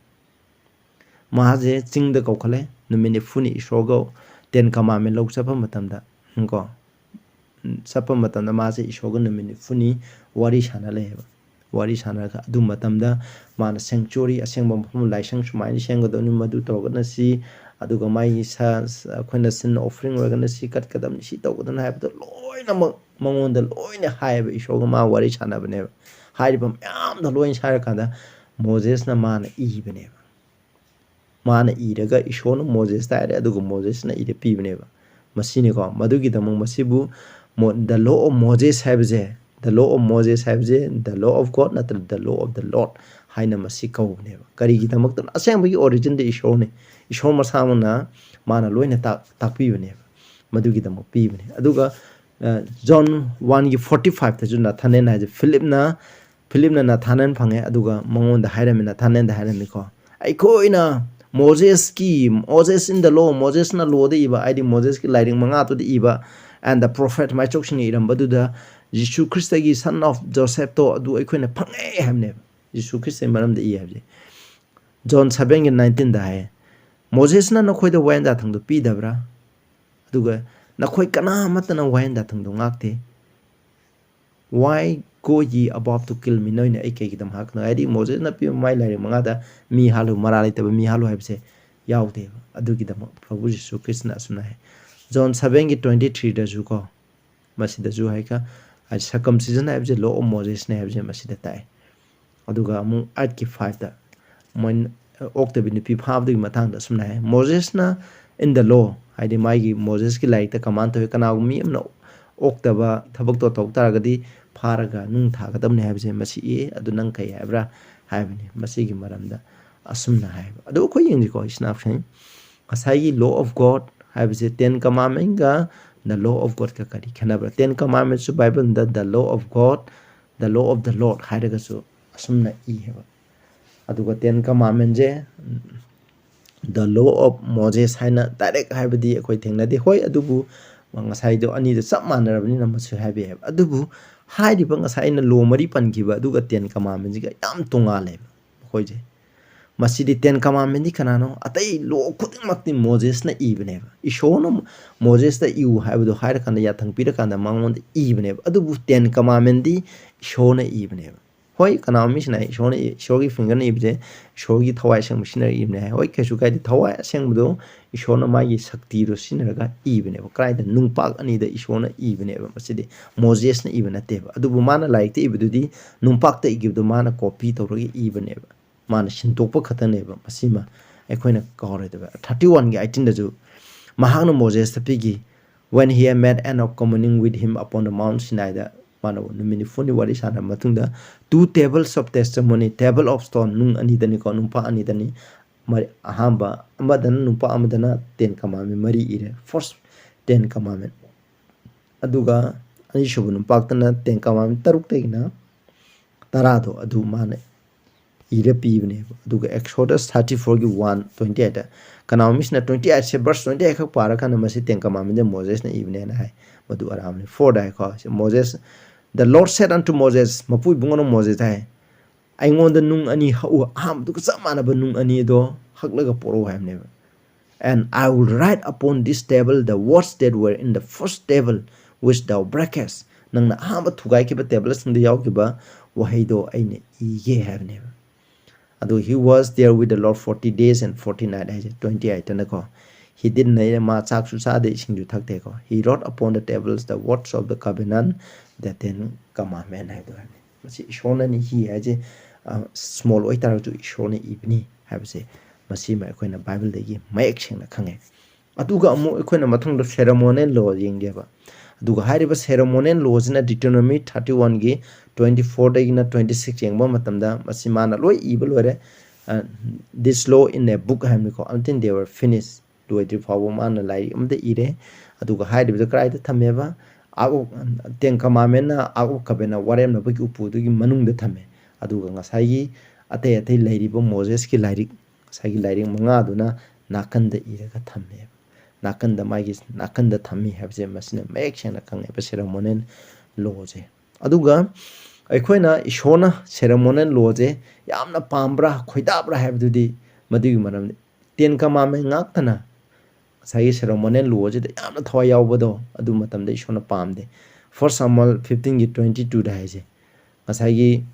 ꯃꯥꯁꯦ ꯆꯤꯡꯗ ꯀꯧꯈꯠꯂꯦ, ꯅꯨꯃꯤꯠ ꯅꯤꯐꯨꯅꯤ ꯏꯁꯣꯔꯒ Ten Commandment ꯂꯧ ꯆꯠꯄ ꯃꯇꯝꯗ, ꯀꯣ, ꯆꯠꯄ ꯃꯇꯝꯗ ꯃꯥꯁꯦ ꯏꯁꯣꯔꯒ ꯅꯨꯃꯤꯠ ꯅꯤꯐꯨꯅꯤ ꯋꯥꯔꯤ ꯁꯥꯟꯅ ꯂꯩꯌꯦꯕ꯫ ꯋꯥꯔꯤ ꯁꯥꯟꯅꯔꯒ ꯑꯗꯨ ꯃꯇꯝꯗ ꯃꯥꯅ sanctuary, ꯑꯁꯦꯡꯕ ꯃꯐꯝ, ꯂꯥꯏꯁꯪ ꯁꯨꯃꯥꯏꯅ ꯁꯦꯝꯒꯗꯕꯅꯤ, ꯃꯗꯨ ꯇꯧꯔꯒꯅ ꯁꯤ, ꯑꯗꯨꯒ ꯃꯥꯒꯤ ꯁꯥ-, ꯑꯩꯈꯣꯏꯅ sin offering ꯑꯣꯏꯔꯒꯅ ꯁꯤ ꯀꯠꯀꯗꯕꯅꯤ, ꯁꯤ ꯇꯧꯒꯗꯕꯅꯤ ꯍꯥꯏꯕꯗꯣ ꯂꯣꯏꯅꯃꯛ ꯃꯉꯣꯟꯗ ꯂꯣꯏꯅ ꯍꯥꯏꯌꯦꯕ꯫ ꯏꯁꯣꯔꯒ ꯃꯥ ꯋꯥꯔꯤ ꯁꯥꯟꯅꯕꯅꯦꯕ꯫ ꯍꯥꯏꯔꯤꯕ ꯃꯌꯥꯝꯗꯣ ꯂꯣꯏꯅ ꯍꯥꯏꯔꯀꯥꯟꯗ ꯃꯣꯖꯦꯁꯅ ꯃꯥꯅ ꯏꯕꯅꯦꯕ꯫ ꯃꯥꯅ ꯏꯔꯒ ꯏꯁꯣꯔꯅ ꯃꯣꯖꯦꯁꯇ ꯍꯥꯏꯔꯦ, ꯑꯗꯨꯒ ꯃꯣꯖꯦꯁꯅ ꯏꯔ ꯄꯤꯕꯅꯦꯕ꯫ ꯃꯁꯤꯅꯤꯀꯣ, ꯃꯗꯨꯒꯤꯗꯃꯛ ꯃꯁꯤꯕꯨ ꯃꯣ-, the law of Moses ꯍꯥꯏꯕꯁꯦ, the law of Moses ꯍꯥꯏꯕꯁꯦ, the law of God ꯅꯠꯇ꯭ꯔꯒ the law of the Lord ꯍꯥꯏꯅ ꯃꯁꯤ ꯀꯧꯕꯅꯦꯕ꯫ ꯀꯔꯤꯒꯤꯗꯃꯛꯇꯅ? ꯑꯁꯦꯡꯕꯒꯤ originꯗꯤ ꯏꯁꯣꯔꯅꯤ꯫ ꯏꯁꯣꯔ ꯃꯁꯥꯃꯛꯅ ꯃꯥꯅ ꯂꯣꯏꯅ ꯇꯥꯛ-, ꯇꯥꯛꯄꯤꯕꯅꯦꯕ꯫ ꯃꯗꯨꯒꯤꯗꯃꯛ ꯄꯤꯕꯅꯦ꯫ ꯑꯗꯨꯒ, ꯑ, John oneꯒꯤ forty fiveꯇꯁꯨ ꯅꯥꯊꯥꯅꯦꯜ ꯍꯥꯏꯁꯦ ꯐꯤꯂꯤꯞꯅ, ꯐꯤꯂꯤꯞꯅ ꯅꯥꯊꯥꯅꯦꯜ ꯐꯪꯉꯦ, ꯑꯗꯨꯒ ꯃꯉꯣꯟꯗ ꯍꯥꯏꯔꯝꯃꯤ, ꯅꯥꯊꯥꯅꯦꯜꯗ ꯍꯥꯏꯔꯝꯃꯤꯀꯣ, "ꯑꯩꯈꯣꯏꯅ ꯃꯣꯖꯦꯁꯀꯤ, Moses in the law, ꯃꯣꯖꯦꯁꯅ lawꯗ ꯏꯕ, ꯍꯥꯏꯗꯤ ꯃꯣꯖꯦꯁꯀꯤ ꯂꯥꯏꯔꯤꯛ ꯃꯉꯥꯗꯨꯗ ꯏꯕ, and the prophet, ꯃꯥꯏꯆꯣꯛꯁꯤꯡꯅ ꯏꯔꯝꯕꯗꯨꯗ Jesus ꯈ꯭ꯔꯤꯁꯇꯒꯤ son of ꯖꯣꯁꯦꯐꯇꯣ ꯑꯗꯨ ꯑꯩꯈꯣꯏꯅ ꯐꯪꯉꯦ" ꯍꯥꯏꯕꯅꯦꯕ꯫ ꯖꯤꯁꯨ ꯈ꯭ꯔꯤꯁꯇꯒꯤ ꯃꯔꯝꯗ ꯏ ꯍꯥꯏꯕꯁꯦ꯫ John sevenꯒꯤ nineteenꯗ ꯍꯥꯏꯌꯦ, "ꯃꯣꯖꯦꯁꯅ ꯅꯈꯣꯏꯗ ꯋꯥꯌꯦꯟ ꯌꯥꯊꯪꯗꯨ ꯄꯤꯗꯕ꯭ꯔꯥ? ꯑꯗꯨꯒ ꯅꯈꯣꯏ ꯀꯅꯥ ꯑꯃꯠꯇꯅ ꯋꯥꯌꯦꯟ ꯌꯥꯊꯪꯗꯨ ꯉꯥꯛꯇꯦ꯫ Why go ye about to kill me?" ꯅꯣꯏꯅ ꯑꯩ ꯀꯩꯒꯤꯗꯃꯛ ꯍꯥꯠꯀꯅꯣ? ꯍꯥꯏꯗꯤ ꯃꯣꯖꯦꯁꯅ ꯄꯤꯕ ꯃꯥꯏ ꯂꯥꯏꯔꯤꯛ ꯃꯉꯥꯗ ꯃꯤ ꯍꯥꯠꯂꯨ, ꯃꯔꯥꯜ ꯂꯩꯇꯕ ꯃꯤ ꯍꯥꯠꯂꯨ ꯍꯥꯏꯕꯁꯦ ꯌꯥꯎꯗꯦꯕ꯫ ꯑꯗꯨꯒꯤꯗꯃꯛ ꯄ꯭ꯔꯚꯨ ꯖꯤꯁꯨ ꯈ꯭ꯔꯤꯁꯇꯅ ꯑꯁꯨꯝꯅ ꯍꯥꯏ꯫ John sevenꯒꯤ twenty threeꯗꯁꯨ ꯀꯣ, ꯃꯁꯤꯗꯁꯨ ꯍꯥꯏꯀ, circumcision ꯍꯥꯏꯕꯁꯦ law of Mosesꯅꯦ ꯍꯥꯏꯕꯁꯦ ꯃꯁꯤꯗ ꯇꯥꯛꯑꯦ꯫ ꯑꯗꯨꯒ ꯑꯃꯨꯛ eightꯀꯤ fiveꯇ ꯃꯣꯏ ꯑꯣꯛꯇꯕꯤ ꯅꯨꯄꯤ ꯐꯥꯕꯗꯨꯒꯤ ꯃꯇꯥꯡꯗ ꯑꯁꯨꯝꯅ ꯍꯥꯏ, "ꯃꯣꯖꯦꯁꯅ in the law", ꯍꯥꯏꯗꯤ ꯃꯥꯒꯤ ꯃꯣꯖꯦꯁꯀꯤ ꯂꯥꯏꯔꯤꯛꯇ command ꯇꯧꯋꯤ, "ꯀꯅꯥꯒꯨꯝꯕ ꯃꯤ ꯑꯃꯅ ꯑꯣꯛꯇꯕ ꯊꯕꯛꯇꯣ ꯇꯧ ꯇꯥꯔꯒꯗꯤ ꯐꯥꯔꯒ ꯅꯨꯡ ꯊꯥꯒꯗꯕꯅꯤ" ꯍꯥꯏꯕꯁꯦ ꯃꯁꯤ ꯏ꯫ "ꯑꯗꯨ ꯅꯪ ꯀꯩ ꯍꯥꯏꯕ꯭ꯔꯥ?" ꯍꯥꯏꯕꯅꯤ꯫ ꯃꯁꯤꯒꯤ ꯃꯔꯝꯗ ꯑꯁꯨꯝꯅ ꯍꯥꯏꯕ꯫ ꯑꯗꯨ ꯑꯩꯈꯣꯏ ꯌꯦꯡꯁꯤꯀꯣ, ꯏꯆꯤꯟ ꯏꯅꯥꯎꯁꯤꯡ, ꯉꯁꯥꯏꯒꯤ law of God ꯍꯥꯏꯕꯁꯦ Ten Commandmentꯀ the law of Godꯀ ꯀꯔꯤ ꯈꯦꯠꯅꯕ꯭ꯔꯥ? Ten Commandmentꯁꯨ Bibleꯗ the law of God, the law of the Lord ꯍꯥꯏꯔꯒꯁꯨ ꯑꯁꯨꯝꯅ ꯏ ꯍꯥꯏꯕ꯫ ꯑꯗꯨꯒ Ten Commandmentꯁꯦ, um, the law of Moses ꯍꯥꯏꯅ direct ꯍꯥꯏꯕꯗꯤ ꯑꯩꯈꯣꯏ ꯊꯦꯡꯅꯗꯦ꯫ ꯍꯣꯏ, ꯑꯗꯨꯕꯨ ꯉꯁꯥꯏꯗꯣ ꯑꯅꯤꯗꯣ ꯆꯞ ꯃꯥꯟꯅꯔꯕꯅꯤꯅ ꯃꯁꯤ ꯍꯥꯏꯕ ꯌꯥꯏꯕ꯫ ꯑꯗꯨꯕꯨ ꯍꯥꯏꯔꯤꯕ ꯉꯁꯥꯏ ꯑꯩꯅ law ꯃꯔꯤ ꯄꯟꯈꯤꯕ ꯑꯗꯨꯒ Ten Commandmentꯁꯤꯒ ꯌꯥꯝ ꯇꯣꯉꯥꯜꯂꯦꯕ ꯃꯈꯣꯏꯁꯦ꯫ ꯃꯁꯤꯗꯤ Ten Commandmentꯗꯤ ꯀꯅꯥꯅꯣ? ꯑꯇꯩ law ꯈꯨꯗꯤꯡꯃꯛꯇꯤ ꯃꯣꯖꯦꯁꯅ ꯏꯕꯅꯦꯕ꯫ ꯏꯁꯣꯔꯅ ꯃꯣꯖꯦꯁꯇ ꯏꯌꯨ ꯍꯥꯏꯕꯗꯣ ꯍꯥꯏꯔꯀꯥꯟꯗ ꯌꯥꯊꯪ ꯄꯤꯔꯀꯥꯟꯗ ꯃꯉꯣꯟꯗ ꯏꯕꯅꯦꯕ꯫ ꯑꯗꯨꯕꯨ Ten Commandmentꯗꯤ ꯏꯁꯣꯔꯅ ꯏꯕꯅꯦꯕ꯫ ꯍꯣꯏ, ꯀꯅꯥꯒꯨꯝꯕ ꯃꯤꯁꯤꯅ ꯏꯁꯣꯔꯅ ꯏ-, ꯏꯁꯣꯔꯒꯤ finger ꯏꯕꯁꯦ, ꯏꯁꯣꯔꯒꯤ ꯊꯋꯥꯏ ꯑꯁꯦꯡꯕ ꯁꯤꯖꯤꯟꯅꯔꯒ ꯏꯕꯅꯦ ꯍꯥꯏ꯫ ꯍꯣꯏ, ꯀꯩꯁꯨ ꯀꯥꯏꯗꯦ꯫ ꯊꯋꯥꯏ ꯑꯁꯦꯡꯕꯗꯣ ꯏꯁꯣꯔꯅ ꯃꯥꯒꯤ ꯁꯛꯇꯤꯗꯣ ꯁꯤꯖꯤꯟꯅꯔꯒ ꯏꯕꯅꯦꯕ꯫ ꯀꯗꯥꯏꯗ? ꯅꯨꯡꯄꯥꯛ ꯑꯅꯤꯗ ꯏꯁꯣꯔꯅ ꯏꯕꯅꯦꯕ꯫ ꯃꯁꯤꯗꯤ ꯃꯣꯖꯦꯁꯅ ꯏꯕ ꯅꯠꯇꯦꯕ꯫ ꯑꯗꯨꯕꯨ ꯃꯥꯅ ꯂꯥꯏꯔꯤꯛꯇ ꯏꯕꯗꯨꯗꯤ ꯅꯨꯡꯄꯥꯛꯇ ꯏꯈꯤꯕꯗꯣ ꯃꯥꯅ copy ꯇꯧꯔꯒ ꯏꯕꯅꯦꯕ꯫ ꯃꯥꯅ ꯁꯤꯟꯗꯣꯛꯄ ꯈꯛꯇꯅꯦꯕ꯫ ꯃꯁꯤꯃ ꯑꯩꯈꯣꯏꯅ ꯀꯥꯎꯔꯣꯏꯗꯕ꯫ Thirty-one ꯒꯤ eighteen ꯗꯁꯨ ꯃꯍꯥꯛꯅ ꯃꯣꯖꯦꯁꯇ ꯄꯤꯈꯤ, "When he had made end of communing with him upon the Mount Sinai"ꯗ ꯃꯥꯅ ꯅꯨꯃꯤꯠ ꯅꯤꯐꯨꯅꯤ ꯋꯥꯔꯤ ꯁꯥꯟꯅꯔꯕ ꯃꯇꯨꯡꯗ, "Two tables of testimony, table of stone", ꯅꯨꯡ ꯑꯅꯤꯗꯅꯤꯀꯣ, ꯅꯨꯄꯥ ꯑꯅꯤꯗꯅꯤ, ꯃꯔꯤ-, ꯑꯍꯥꯟꯕ ꯑꯃꯗꯅ ꯅꯨꯄꯥ ꯑꯃꯗꯅ Ten Commandment ꯃꯔꯤ ꯏꯔꯦ, first Ten Commandment꯫ ꯑꯗꯨꯒ ꯑꯅꯤꯁꯨꯕ ꯅꯨꯄꯥꯛꯇꯅ Ten Commandment ꯇꯔꯨꯛꯇꯒꯤꯅ ꯇꯔꯥꯗꯣ ꯑꯗꯨ ꯃꯥꯅ ꯏꯔ ꯄꯤꯕꯅꯦꯕ꯫ ꯑꯗꯨꯒ Exodus thirty-four ꯒꯤ one twenty-eight ꯇ, ꯀꯅꯥꯒꯨꯝꯕ ꯃꯤꯁꯤꯅ twenty-eight ꯁꯦ verse twenty-eight ꯈꯛ ꯄꯥꯔꯀꯥꯟꯗ ꯃꯁꯤ Ten Commandment ꯁꯦ ꯃꯣꯖꯦꯁꯅ ꯏꯕꯅꯦꯅ ꯍꯥꯏ, ꯃꯗꯨ ꯑꯔꯥꯟꯕꯅꯤ꯫ Four ꯗ ꯍꯥꯏꯀꯣ, Moses, "The Lord said unto Moses", ꯃꯄꯨ ꯏꯕꯨꯡꯉꯣꯅ ꯃꯣꯖꯦꯁꯇ ꯍꯥꯏ, "ꯑꯩꯉꯣꯟꯗ ꯅꯨꯡ ꯑꯅꯤ ꯍꯛꯎ", ꯑꯍꯥꯟꯕꯗꯨꯒ ꯆꯞ ꯃꯥꯟꯅꯕ ꯅꯨꯡ ꯑꯅꯤ ꯑꯗꯣ ꯍꯛꯂꯒ ꯄꯣꯔꯛꯎ ꯍꯥꯏꯕꯅꯦꯕ꯫ "And I will write upon this table the words that were in the first table which thou breakest", ꯅꯪꯅ ꯑꯍꯥꯟꯕ ꯊꯨꯒꯥꯏꯈꯤꯕ ꯇꯦꯕꯜꯁꯤꯡꯗ ꯌꯥꯎꯈꯤꯕ ꯋꯥꯍꯩꯗꯣ ꯑꯩꯅ ꯏꯒꯦ ꯍꯥꯏꯕꯅꯦꯕ꯫ ꯑꯗꯨ "He was there with the Lord forty days and forty nights" ꯍꯥꯏꯁꯦ twenty-eight ꯇꯅꯀꯣ꯫ "He did not", ꯃꯥ ꯆꯥꯛꯁꯨ ꯆꯥꯗꯦ, ꯏꯁꯤꯡꯁꯨ ꯊꯛꯇꯦꯀꯣ꯫ "He wrote upon the tables the words of the covenant, the Ten Commandment" ꯍꯥꯏꯕꯗꯣ ꯍꯥꯏꯕꯅꯤ꯫ ꯃꯁꯤ ꯏꯁꯣꯔꯅꯅꯤ, "he" ꯍꯥꯏꯁꯦ, ꯑ, small ꯑꯣꯏꯇꯥꯔꯒꯁꯨ ꯏꯁꯣꯔꯅ ꯏꯕꯅꯤ ꯍꯥꯏꯕꯁꯦ ꯃꯁꯤꯃ ꯑꯩꯈꯣꯏꯅ ꯕꯥꯏꯕꯜꯗꯒꯤ ꯃꯌꯦꯛ ꯁꯦꯡꯅ ꯈꯪꯉꯦ꯫ ꯑꯗꯨꯒ ꯑꯃꯨꯛ ꯑꯩꯈꯣꯏꯅ ꯃꯊꯪꯗ ceremonial law ꯌꯦꯡꯒꯦꯕ꯫ ꯑꯗꯨꯒ ꯍꯥꯏꯔꯤꯕ ceremonial law ꯁꯤꯅ Deuteronomy thirty-one ꯒꯤ twenty-four ꯗꯒꯤꯅ twenty-six ꯌꯦꯡꯕ ꯃꯇꯝꯗ ꯃꯁꯤ ꯃꯥꯅ ꯂꯣꯏ ꯏꯕ ꯂꯣꯏꯔꯦ꯫ ꯑ, "This law in a book" ꯍꯥꯏꯕꯅꯤꯀꯣ, "until they were finished", ꯂꯣꯏꯗ꯭ꯔꯤ ꯐꯥꯎꯕ ꯃꯥꯅ ꯂꯥꯏꯔꯤꯛ ꯑꯃꯗ ꯏꯔꯦ꯫ ꯑꯗꯨꯒ ꯍꯥꯏꯔꯤꯕꯗꯨ ꯀꯗꯥꯏꯗ ꯊꯝꯃꯦꯕ? Ark of, Ten Commandment ꯅ Ark of Covenant, ꯋꯥꯔꯦꯝꯅꯕꯒꯤ ꯎꯄꯨꯗꯨꯒꯤ ꯃꯅꯨꯡꯗ ꯊꯝꯃꯦ꯫ ꯑꯗꯨꯒ ꯉꯁꯥꯏꯒꯤ ꯑꯇꯩ ꯑꯇꯩ ꯂꯩꯔꯤꯕ ꯃꯣꯖꯦꯁꯀꯤ ꯂꯥꯏꯔꯤꯛ, ꯉꯁꯥꯏꯒꯤ ꯂꯥꯏꯔꯤꯛ ꯃꯉꯥꯗꯨꯅ ꯅꯥꯀꯟꯗ ꯏꯔꯒ ꯊꯝꯃꯦꯕ꯫ ꯅꯥꯀꯟꯗ, ꯃꯥꯒꯤ ꯅꯥꯀꯟꯗ ꯊꯝꯃꯤ ꯍꯥꯏꯕꯁꯦ ꯃꯁꯤꯅ ꯃꯌꯦꯛ ꯁꯦꯡꯅ ꯈꯪꯉꯦꯕ ceremonial law ꯁꯦ꯫ ꯑꯗꯨꯒ ꯑꯩꯈꯣꯏꯅ ꯏꯁꯣꯔꯅ ceremonial law ꯁꯦ ꯌꯥꯝꯅ ꯄꯥꯝꯕ꯭ꯔꯥ, ꯈꯣꯏꯗꯥꯕ꯭ꯔꯥ ꯍꯥꯏꯕꯗꯨꯗꯤ ꯃꯗꯨꯒꯤ ꯃꯔꯝꯗꯤ Ten Commandment ꯉꯥꯛꯇꯅ ꯉꯁꯥꯏꯒꯤ ceremonial law ꯁꯤꯗ ꯌꯥꯝꯅ ꯊꯋꯥꯏ ꯌꯥꯎꯕꯗꯣ ꯑꯗꯨ ꯃꯇꯝꯗ ꯏꯁꯣꯔꯅ ꯄꯥꯝꯗꯦ꯫ First Samuel fifteen ꯒꯤ twenty-two ꯗ ꯍꯥꯏꯁꯦ, ꯉꯁꯥꯏꯒꯤ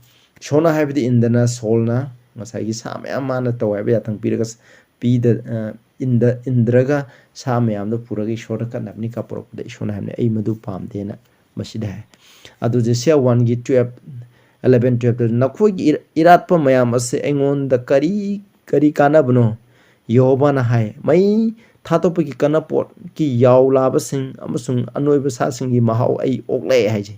ꯏꯁꯣꯔꯅ ꯍꯥꯏꯕꯗꯤ ꯏꯟꯗꯅ ꯁꯣꯜꯅ ꯉꯁꯥꯏꯒꯤ ꯁꯥ ꯃꯌꯥꯝ ꯃꯥꯅ ꯇꯧ ꯍꯥꯏꯕ ꯌꯥꯊꯪ ꯄꯤꯔꯒ ꯄꯤꯗ-, ꯑ, ꯏꯟꯗ-, ꯏꯟꯗ꯭ꯔꯒ ꯁꯥ ꯃꯌꯥꯝꯗꯣ ꯄꯨꯔꯒ ꯏꯁꯣꯔꯗ ꯀꯠꯅꯕꯅꯤ ꯀꯥꯞꯄꯨꯔꯛꯄꯗ ꯏꯁꯣꯔꯅ ꯍꯥꯏꯕꯅꯤ, "ꯑꯩ ꯃꯗꯨ ꯄꯥꯝꯗꯦꯅ" ꯃꯁꯤꯗ ꯍꯥꯏ꯫ ꯑꯗꯨ Joshua one ꯒꯤ twelve, eleven, twelve ꯇ, "ꯅꯈꯣꯏꯒꯤ ꯏꯔ-, ꯏꯔꯥꯠꯄ ꯃꯌꯥꯝ ꯑꯁꯤ ꯑꯩꯉꯣꯟꯗ ꯀꯔꯤ, ꯀꯔꯤ ꯀꯥꯟꯅꯕꯅꯣ? ꯌꯦꯍꯣꯕꯥꯅ ꯍꯥꯏ, "ꯃꯩ ꯊꯥꯗꯣꯛꯄꯒꯤ ꯀꯅꯥꯄꯣꯠꯀꯤ ꯌꯥꯎ ꯂꯥꯕꯁꯤꯡ ꯑꯃꯁꯨꯡ ꯑꯅꯣꯏꯕ ꯁꯥꯁꯤꯡꯒꯤ ꯃꯍꯥꯎ ꯑꯩ ꯑꯣꯛꯂꯦ" ꯍꯥꯏꯁꯦ꯫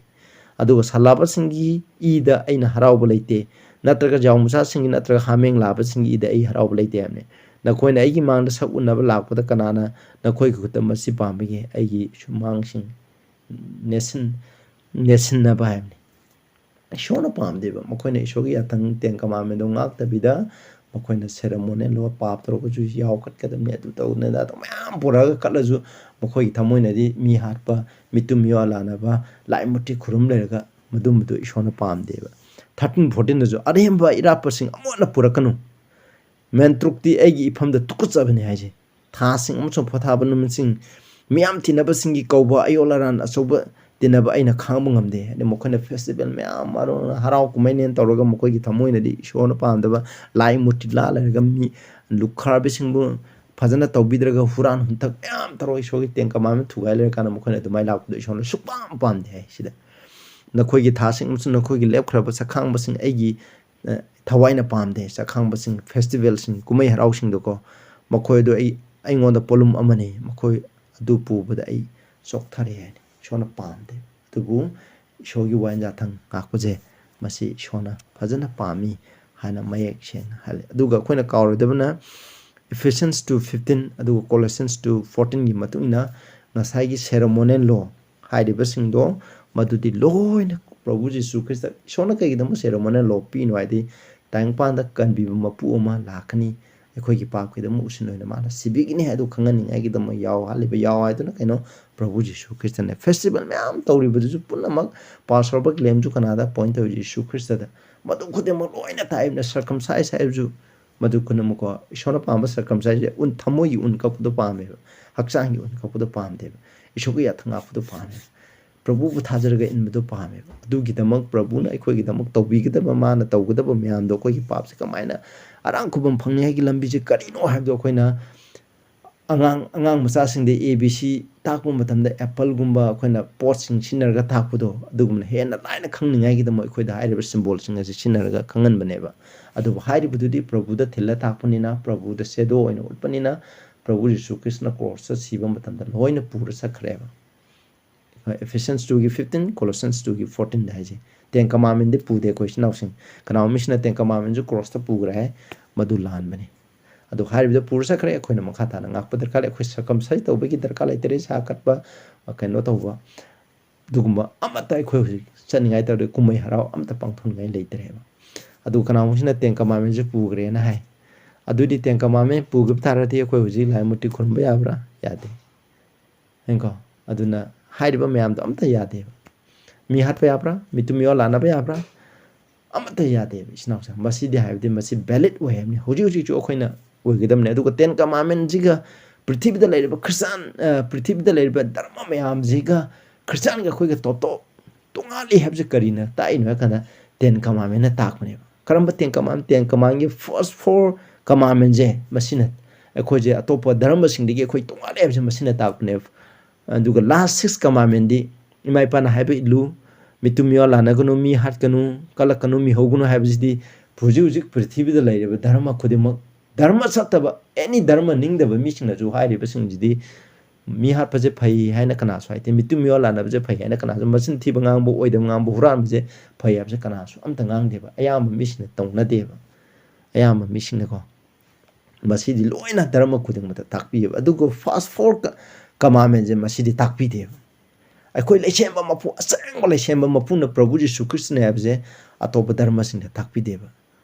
"ꯑꯗꯨꯒ ꯁꯟ ꯂꯥꯕꯁꯤꯡꯒꯤ ꯏꯗ ꯑꯩꯅ ꯍꯔꯥꯎꯕ ꯂꯩꯇꯦ, ꯅꯠꯇ꯭ꯔꯒ ꯌꯥꯎ ꯃꯆꯥꯁꯤꯡꯒꯤ ꯅꯠꯇ꯭ꯔꯒ ꯍꯥꯃꯦꯡ ꯂꯥꯕꯁꯤꯡꯒꯤ ꯏꯗ ꯑꯩ ꯍꯔꯥꯎꯕ ꯂꯩꯇꯦ" ꯍꯥꯏꯕꯅꯤ꯫ "ꯅꯈꯣꯏꯅ ꯑꯩꯒꯤ ꯃꯥꯡꯗ ꯁꯛ ꯎꯅꯕ ꯂꯥꯛꯄꯗ ꯀꯅꯥꯅ ꯅꯈꯣꯏꯒꯤ ꯈꯨꯠꯇ ꯃꯁꯤ ꯄꯥꯝꯕꯒꯦ? ꯑꯩꯒꯤ ꯁꯨꯃꯥꯡꯁꯤꯡ ꯅꯦꯠꯁꯤꯟ-, ꯅꯦꯠꯁꯤꯟꯅꯕ" ꯍꯥꯏꯕꯅꯤ꯫ ꯏꯁꯣꯔꯅ ꯄꯥꯝꯗꯦꯕ꯫ ꯃꯈꯣꯏꯅ ꯏꯁꯣꯔꯒꯤ ꯌꯥꯊꯪ, Ten Commandment-ꯗꯣ ꯉꯥꯛꯇꯕꯤꯗ, ꯃꯈꯣꯏꯅ ceremonial law, ꯄꯥꯞ ꯇꯧꯔꯒꯁꯨ ꯌꯥꯎ ꯀꯠꯀꯗꯕꯅꯤ, ꯑꯗꯨ ꯇꯧꯗꯅ ꯑꯗꯨ ꯃꯌꯥꯝ ꯄꯨꯔꯛꯑꯒ ꯀꯠꯂꯁꯨ, ꯃꯈꯣꯏꯒꯤ ꯊꯃꯣꯏꯅꯗꯤ ꯃꯤ ꯍꯥꯠꯄ, ꯃꯤꯇꯨꯝ ꯃꯤꯋꯥ ꯂꯥꯟꯅꯕ, ꯂꯥꯏ ꯃꯨꯔꯇꯤ ꯈꯨꯔꯨꯝ ꯂꯩꯔꯒ, ꯃꯗꯨꯝꯕꯗꯨ ꯏꯁꯣꯔꯅ ꯄꯥꯝꯗꯦꯕ꯫ Thirteen, fourteen-ꯗꯁꯨ, "ꯑꯔꯦꯝꯕ ꯏꯔꯥꯠꯄꯁꯤꯡ ꯑꯃꯨꯛ ꯍꯟꯅ ꯄꯨꯔꯛꯀꯅꯨ꯫ ꯃꯦꯟ ꯇꯔꯨꯛꯇꯤ ꯑꯩꯒꯤ ꯏꯐꯝꯗ ꯇꯨꯀꯠꯆꯕꯅꯤ" ꯍꯥꯏꯁꯦ꯫ ꯊꯥꯁꯤꯡ ꯑꯃꯁꯨꯡ ꯄꯣꯊꯥꯕ ꯅꯨꯃꯤꯠꯁꯤꯡ, ꯃꯤꯌꯥꯝ ꯇꯤꯟꯅꯕꯁꯤꯡꯒꯤ ꯀꯧꯕ, ꯑꯌꯣꯜ ꯑꯔꯥꯟ ꯑꯆꯧꯕ ꯇꯤꯟꯅꯕ ꯑꯩꯅ ꯈꯥꯡꯕ ꯉꯝꯗꯦ꯫ ꯍꯥꯏꯗꯤ ꯃꯈꯣꯏꯅ festival ꯃꯌꯥꯝ, ꯃꯔꯨ ꯑꯣꯏꯅ ꯍꯔꯥꯎ ꯀꯨꯝꯍꯩꯅꯦꯅ ꯇꯧꯔꯒ, ꯃꯈꯣꯏꯒꯤ ꯊꯃꯣꯏꯅꯗꯤ ꯏꯁꯣꯔꯅ ꯄꯥꯝꯗꯕ ꯂꯥꯏ ꯃꯨꯔꯇꯤ ꯂꯥꯠ ꯂꯩꯔꯒ, ꯃꯤ ꯂꯨꯈ꯭ꯔꯥꯕꯤꯁꯤꯡꯕꯨ ꯐꯖꯅ ꯇꯧꯕꯤꯗ꯭ꯔꯒ, ꯍꯨꯔꯥꯟ ꯍꯨꯟꯊꯛ ꯃꯌꯥꯝ ꯇꯧꯔꯒ ꯏꯁꯣꯔꯒꯤ Ten Commandment ꯊꯨꯒꯥꯏ ꯂꯩꯔꯀꯥꯟꯗ, ꯃꯈꯣꯏꯅ ꯑꯗꯨꯃꯥꯏꯅ ꯂꯥꯛꯄꯗꯣ ꯏꯁꯣꯔꯅ ꯁꯨꯛꯄꯥꯝ ꯄꯥꯝꯗꯦ ꯍꯥꯏ ꯁꯤꯗ꯫ "ꯅꯈꯣꯏꯒꯤ ꯊꯥꯁꯤꯡ ꯑꯃꯁꯨꯡ ꯅꯈꯣꯏꯒꯤ ꯂꯦꯞꯈ꯭ꯔꯕ ꯆꯈꯥꯡꯕꯁꯤꯡ ꯑꯩꯒꯤ, ꯑ, ꯊꯋꯥꯏꯅ ꯄꯥꯝꯗꯦ"꯫ ꯆꯈꯥꯡꯕꯁꯤꯡ, festival-ꯁꯤꯡ, ꯀꯨꯝꯍꯩ ꯍꯔꯥꯎꯁꯤꯡꯗꯣꯀꯣ, "ꯃꯈꯣꯏ ꯑꯗꯨ ꯑꯩ, ꯑꯩꯉꯣꯟꯗ ꯄꯣꯠꯂꯨꯝ ꯑꯃꯅꯤ, ꯃꯈꯣꯏ ꯑꯗꯨ ꯄꯨꯕꯗ ꯑꯩ ꯆꯣꯛꯊꯔꯦ" ꯍꯥꯏꯅ ꯏꯁꯣꯔꯅ ꯄꯥꯝꯗꯦ꯫ ꯑꯗꯨꯕꯨ ꯏꯁꯣꯔꯒꯤ ꯋꯥꯌꯦꯟ ꯌꯥꯊꯪ ꯉꯥꯛꯄꯁꯦ, ꯃꯁꯤ ꯏꯁꯣꯔꯅ ꯐꯖꯅ ꯄꯥꯝꯃꯤ ꯍꯥꯏꯅ ꯃꯌꯦꯛ ꯁꯦꯡꯅ ꯍꯥꯏ꯫ ꯑꯗꯨꯒ ꯑꯩꯈꯣꯏꯅ ꯀꯥꯎꯔꯣꯏꯗꯕꯅ, Ephesians two fifteen ꯑꯗꯨꯒ Colossians two fourteen-ꯒꯤ ꯃꯇꯨꯡ ꯏꯟꯅ, ꯉꯁꯥꯏꯒꯤ ceremonial law ꯍꯥꯏꯔꯤꯕꯁꯤꯡꯗꯣ, ꯃꯗꯨꯗꯤ ꯂꯣꯏꯅ ꯄ꯭ꯔꯚꯨ ꯖꯤꯁꯨ ꯈ꯭ꯔꯤꯁꯇ, ꯏꯁꯣꯔꯅ ꯀꯩꯒꯤꯗꯃꯛ ceremonial law ꯄꯤꯅꯣ ꯍꯥꯏꯗꯤ, ꯇꯥꯏꯕꯪꯄꯥꯟꯗ ꯀꯟꯕꯤꯕ ꯃꯄꯨ ꯑꯃ ꯂꯥꯛꯀꯅꯤ, ꯑꯩꯈꯣꯏꯒꯤ ꯄꯥꯞꯀꯤꯗꯃꯛ ꯎꯁꯤꯟ ꯑꯣꯏꯅ ꯃꯥꯅ ꯁꯤꯕꯤꯒꯅꯤ ꯍꯥꯏꯗꯨ ꯈꯪꯍꯟꯅꯤꯡꯉꯥꯏꯒꯤꯗꯃꯛ ꯌꯥꯎ ꯍꯥꯏꯔꯤꯕ ꯌꯥꯎ ꯍꯥꯏꯗꯨꯅ ꯀꯩꯅꯣ? ꯄ꯭ꯔꯚꯨ ꯖꯤꯁꯨ ꯈ꯭ꯔꯤꯁꯇꯅꯦ꯫ Festival ꯃꯌꯥꯝ ꯇꯧꯔꯤꯕꯗꯨꯁꯨ ꯄꯨꯝꯅꯃꯛ, Passover-ꯒꯤ lamb-ꯁꯨ ꯀꯅꯥꯗ point ꯇꯧꯔꯤꯁꯦ? ꯖꯤꯁꯨ ꯈ꯭ꯔꯤꯁꯇꯗ꯫ ꯃꯗꯨ ꯈꯨꯗꯤꯡꯃꯛ ꯂꯣꯏꯅ ꯇꯥꯏꯕꯅ, circumcise ꯍꯥꯏꯕꯁꯨ ꯃꯗꯨ ꯄꯨꯝꯅꯃꯛꯀꯣ, ꯏꯁꯣꯔꯅ ꯄꯥꯝꯕ circumcise ꯎꯟ, ꯊꯃꯣꯏꯒꯤ ꯎꯟ ꯀꯛꯄꯗꯣ ꯄꯥꯝꯃꯦꯕ, ꯍꯛꯆꯥꯡꯒꯤ ꯎꯟ ꯀꯛꯄꯗꯣ ꯄꯥꯝꯗꯦꯕ, ꯏꯁꯣꯔꯒꯤ ꯌꯥꯊꯪ ꯉꯥꯛꯄꯗꯣ ꯄꯥꯝꯃꯦꯕ, ꯄ꯭ꯔꯚꯨꯕꯨ ꯊꯥꯖꯔꯒ ꯏꯟꯕꯗꯣ ꯄꯥꯝꯃꯦꯕ꯫ ꯑꯗꯨꯒꯤꯗꯃꯛ ꯄ꯭ꯔꯚꯨꯅ ꯑꯩꯈꯣꯏꯒꯤꯗꯃꯛ ꯇꯧꯕꯤꯒꯗꯕ, ꯃꯥꯅ ꯇꯧꯒꯗꯕ ꯃꯌꯥꯝꯗꯣ, ꯑꯩꯈꯣꯏꯒꯤ ꯄꯥꯞꯁꯦ ꯀꯃꯥꯏꯅ ꯑꯔꯥꯡ ꯈꯨꯕꯝ ꯐꯪꯅꯤ ꯍꯥꯏꯒꯤ ꯂꯝꯕꯤꯁꯦ ꯀꯔꯤꯅꯣ ꯍꯥꯏꯕꯗꯣ ꯑꯩꯈꯣꯏꯅ ꯑꯉꯥꯡ ꯑꯉꯥꯡ ꯃꯆꯥꯁꯤꯡꯗ A B C ꯇꯥꯛꯄ ꯃꯇꯝꯗ appleꯒꯨꯝꯕ ꯑꯩꯈꯣꯏꯅ ꯄꯣꯠꯁꯤꯡ ꯁꯤꯖꯤꯟꯅꯔꯒ ꯇꯥꯛꯄꯗꯣ, ꯑꯗꯨꯒꯨꯝꯕꯅ ꯍꯦꯟꯅ ꯂꯥꯏꯅ ꯈꯪꯅꯤꯡꯉꯥꯏꯒꯤꯗꯃꯛ ꯑꯩꯈꯣꯏꯗ ꯍꯥꯏꯔꯤꯕ symbolꯁꯤꯡ ꯑꯁꯤ ꯁꯤꯖꯤꯟꯅꯔꯒ ꯈꯪꯍꯟꯕꯅꯦꯕ꯫ ꯑꯗꯨꯕꯨ ꯍꯥꯏꯔꯤꯕꯗꯨꯗꯤ ꯄ꯭ꯔꯚꯨꯗ ꯊꯤꯜꯂ ꯇꯥꯛꯄꯅꯤꯅ, ꯄ꯭ꯔꯚꯨꯗ shadow ꯑꯣꯏꯅ ꯎꯠꯄꯅꯤꯅ, ꯄ꯭ꯔꯚꯨ ꯖꯤꯁꯨ ꯈ꯭ꯔꯤꯁꯅ crossꯇ ꯁꯤꯕ ꯃꯇꯝꯗ ꯂꯣꯏꯅ ꯄꯨꯔ ꯆꯠꯈ꯭ꯔꯦꯕ꯫ Ephesians twoꯒꯤ fifteen, Colossians twoꯒꯤ fourteenꯗ ꯍꯥꯏꯁꯦ꯫ Ten Commandmentꯗꯤ ꯄꯨꯗꯦ ꯑꯩꯈꯣꯏ ꯏꯆꯤꯟ ꯏꯅꯥꯎꯁꯤꯡ꯫ ꯀꯅꯥꯒꯨꯝꯕ ꯃꯤꯁꯤꯅ Ten Commandmentꯁꯨ crossꯇ ꯄꯨꯈ꯭ꯔꯦ ꯍꯥꯏ, ꯃꯗꯨ ꯂꯥꯟꯕꯅꯤ꯫ ꯑꯗꯨ ꯍꯥꯏꯔꯤꯕꯗ ꯄꯨꯔ ꯆꯠꯈ꯭ꯔꯦ, ꯑꯩꯈꯣꯏꯅ ꯃꯈꯥ ꯇꯥꯅ ꯉꯥꯛꯄ ꯗꯔꯀꯥꯔ ꯂꯩ꯫ ꯑꯩꯈꯣꯏ circumcise ꯇꯧꯕꯒꯤ ꯗꯔꯀꯥꯔ ꯂꯩꯇꯔꯦ, ꯏꯁꯥ ꯀꯠꯄ, ꯀꯩꯅꯣ ꯇꯧꯕ, ꯑꯗꯨꯒꯨꯝꯕ ꯑꯃꯠꯇ ꯑꯩꯈꯣꯏ ꯍꯧꯖꯤꯛ ꯆꯠꯅꯤꯡꯉꯥꯏ ꯇꯧꯔꯦ, ꯀꯨꯝꯍꯩ ꯍꯔꯥꯎ ꯑꯃꯠꯇ ꯄꯥꯡꯊꯣꯛꯅꯤꯡꯉꯥꯏ ꯂꯩꯇ꯭ꯔꯦꯕ꯫ ꯑꯗꯨ ꯀꯅꯥꯒꯨꯝꯕꯁꯤꯅ Ten Commandmentꯁꯦ ꯄꯨꯈ꯭ꯔꯦꯅ ꯍꯥꯏ꯫ ꯑꯗꯨꯗꯤ Ten Commandment ꯄꯨꯈꯤꯕ ꯇꯥꯔꯗꯤ ꯑꯩꯈꯣꯏ ꯍꯧꯖꯤꯛ ꯂꯥꯏ ꯃꯨꯔꯇꯤ ꯈꯨꯔꯨꯝꯕ ꯌꯥꯕ꯭ꯔꯥ? ꯌꯥꯗꯦ꯫ ꯌꯦꯡꯀꯣ? ꯑꯗꯨꯅ ꯍꯥꯏꯔꯤꯕ ꯃꯌꯥꯝꯗꯣ ꯑꯝꯇ ꯌꯥꯗꯦꯕ꯫ ꯃꯤ ꯍꯥꯠꯄ ꯌꯥꯕ꯭ꯔꯥ? ꯃꯤꯇꯨꯝ ꯃꯤꯑꯣ ꯂꯥꯟꯅꯕ ꯌꯥꯕ꯭ꯔꯥ? ꯑꯃꯠꯇ ꯌꯥꯗꯦꯕ, ꯏꯆꯤꯟ ꯏꯅꯥꯎꯁꯦ꯫ ꯃꯁꯤꯗꯤ ꯍꯥꯏꯕꯗꯤ ꯃꯁꯤ valid ꯑꯣꯏ ꯍꯥꯏꯕꯅꯤ, ꯍꯧꯖꯤꯛ ꯍꯧꯖꯤꯛꯁꯨ ꯑꯩꯈꯣꯏꯅ ꯑꯣꯏꯒꯗꯕꯅꯤ꯫ ꯑꯗꯨꯒ Ten Commandmentꯁꯤꯒ ꯄ꯭ꯔꯤꯊꯤꯕꯤꯗ ꯂꯩꯔꯤꯕ ꯈ꯭ꯔꯤꯁꯇꯥꯟ, ꯑ, ꯄ꯭ꯔꯤꯊꯤꯕꯤꯗ ꯂꯩꯔꯤꯕ ꯙꯔꯃ ꯃꯌꯥꯝꯁꯤꯒ ꯈ꯭ꯔꯤꯁꯇꯥꯟꯒ ꯑꯩꯈꯣꯏꯒ ꯇꯣꯇꯣ ꯇꯣꯉꯥꯜꯂꯤ ꯍꯥꯏꯕꯁꯤ ꯀꯔꯤꯅ ꯇꯥꯛꯏꯅꯣ ꯍꯥꯏ ꯀꯥꯟꯗ, Ten Commandmentꯅ ꯇꯥꯛꯄꯅꯦꯕ꯫ ꯀꯔꯝꯕ Ten Commandment? Ten Commandmentꯀꯤ first four commandmentꯁꯦ, ꯃꯁꯤꯅ ꯑꯩꯈꯣꯏꯁꯦ ꯑꯇꯣꯞꯄ ꯙꯔꯃꯁꯤꯡꯗꯒꯤ ꯑꯩꯈꯣꯏ ꯇꯣꯉꯥꯜꯂꯦ ꯍꯥꯏꯕꯁꯦ ꯃꯁꯤꯅ ꯇꯥꯛꯄꯅꯦꯕ꯫ ꯑꯗꯨꯒ last six commandmentꯗꯤ ꯏꯃꯥ ꯏꯄꯥꯅ ꯍꯥꯏꯕ ꯏꯜꯂꯨ, ꯃꯤꯇꯨꯝ ꯃꯤꯋꯥ ꯂꯥꯟꯅꯒꯅꯨ, ꯃꯤ ꯍꯥꯠꯀꯅꯨ, ꯀꯜꯂꯛꯀꯅꯨ, ꯃꯤꯍꯧꯒꯅꯨ ꯍꯥꯏꯕꯁꯤꯗꯤ ꯍꯧꯖꯤꯛ ꯍꯧꯖꯤꯛ ꯄ꯭ꯔꯤꯊꯤꯕꯤꯗ ꯂꯩꯔꯤꯕ ꯙꯔꯃ ꯈꯨꯗꯤꯡꯃꯛ, ꯙꯔꯃ ꯆꯠꯇꯕ, any ꯙꯔꯃ ꯅꯤꯡꯗꯕ ꯃꯤꯁꯤꯡꯅꯁꯨ ꯍꯥꯏꯔꯤꯕꯁꯤꯡꯁꯤꯗꯤ ꯃꯤ ꯍꯥꯠꯄꯁꯦ ꯐꯩ ꯍꯥꯏꯅ ꯀꯅꯥꯁꯨ ꯍꯥꯏꯗꯦ, ꯃꯤꯇꯨꯝ ꯃꯤꯋꯥ ꯂꯥꯟꯅꯕꯁꯦ ꯐꯩ ꯍꯥꯏꯅ ꯀꯅꯥꯁꯨ, ꯃꯆꯤꯟ ꯊꯤꯕ ꯉꯥꯡꯕ, ꯑꯣꯏꯗꯕ ꯉꯥꯡꯕ, ꯍꯨꯔꯥꯟꯕꯁꯦ ꯐꯩ ꯍꯥꯏꯕꯁꯦ ꯀꯅꯥꯁꯨ ꯑꯝꯇ ꯉꯥꯡꯗꯦꯕ꯫ ꯑꯌꯥꯝꯕ ꯃꯤꯁꯤꯡꯅ ꯇꯧꯅꯗꯦꯕ, ꯑꯌꯥꯝꯕ ꯃꯤꯁꯤꯡꯅꯀꯣ꯫ ꯃꯁꯤꯗꯤ ꯂꯣꯏꯅ ꯙꯔꯃ ꯈꯨꯗꯤꯡꯃꯛꯇ ꯇꯥꯛꯄꯤꯑꯕ꯫ ꯑꯗꯨꯒ first four ꯀ-, commandmentꯁꯦ ꯃꯁꯤꯗꯤ ꯇꯥꯛꯄꯤꯗꯦꯕ꯫ ꯑꯩꯈꯣꯏ ꯂꯩꯁꯦꯝꯕ ꯃꯄꯨ, ꯑꯁꯦꯡꯕ ꯂꯩꯁꯦꯝꯕ ꯃꯄꯨꯅ ꯄ꯭ꯔꯚꯨ ꯖꯤꯁꯨ ꯈ꯭ꯔꯤꯁꯇꯅꯦ ꯍꯥꯏꯕꯁꯦ ꯑꯇꯣꯞꯄ ꯙꯔꯃꯁꯤꯡꯗ ꯇꯥꯛꯄꯤꯗꯦꯕ꯫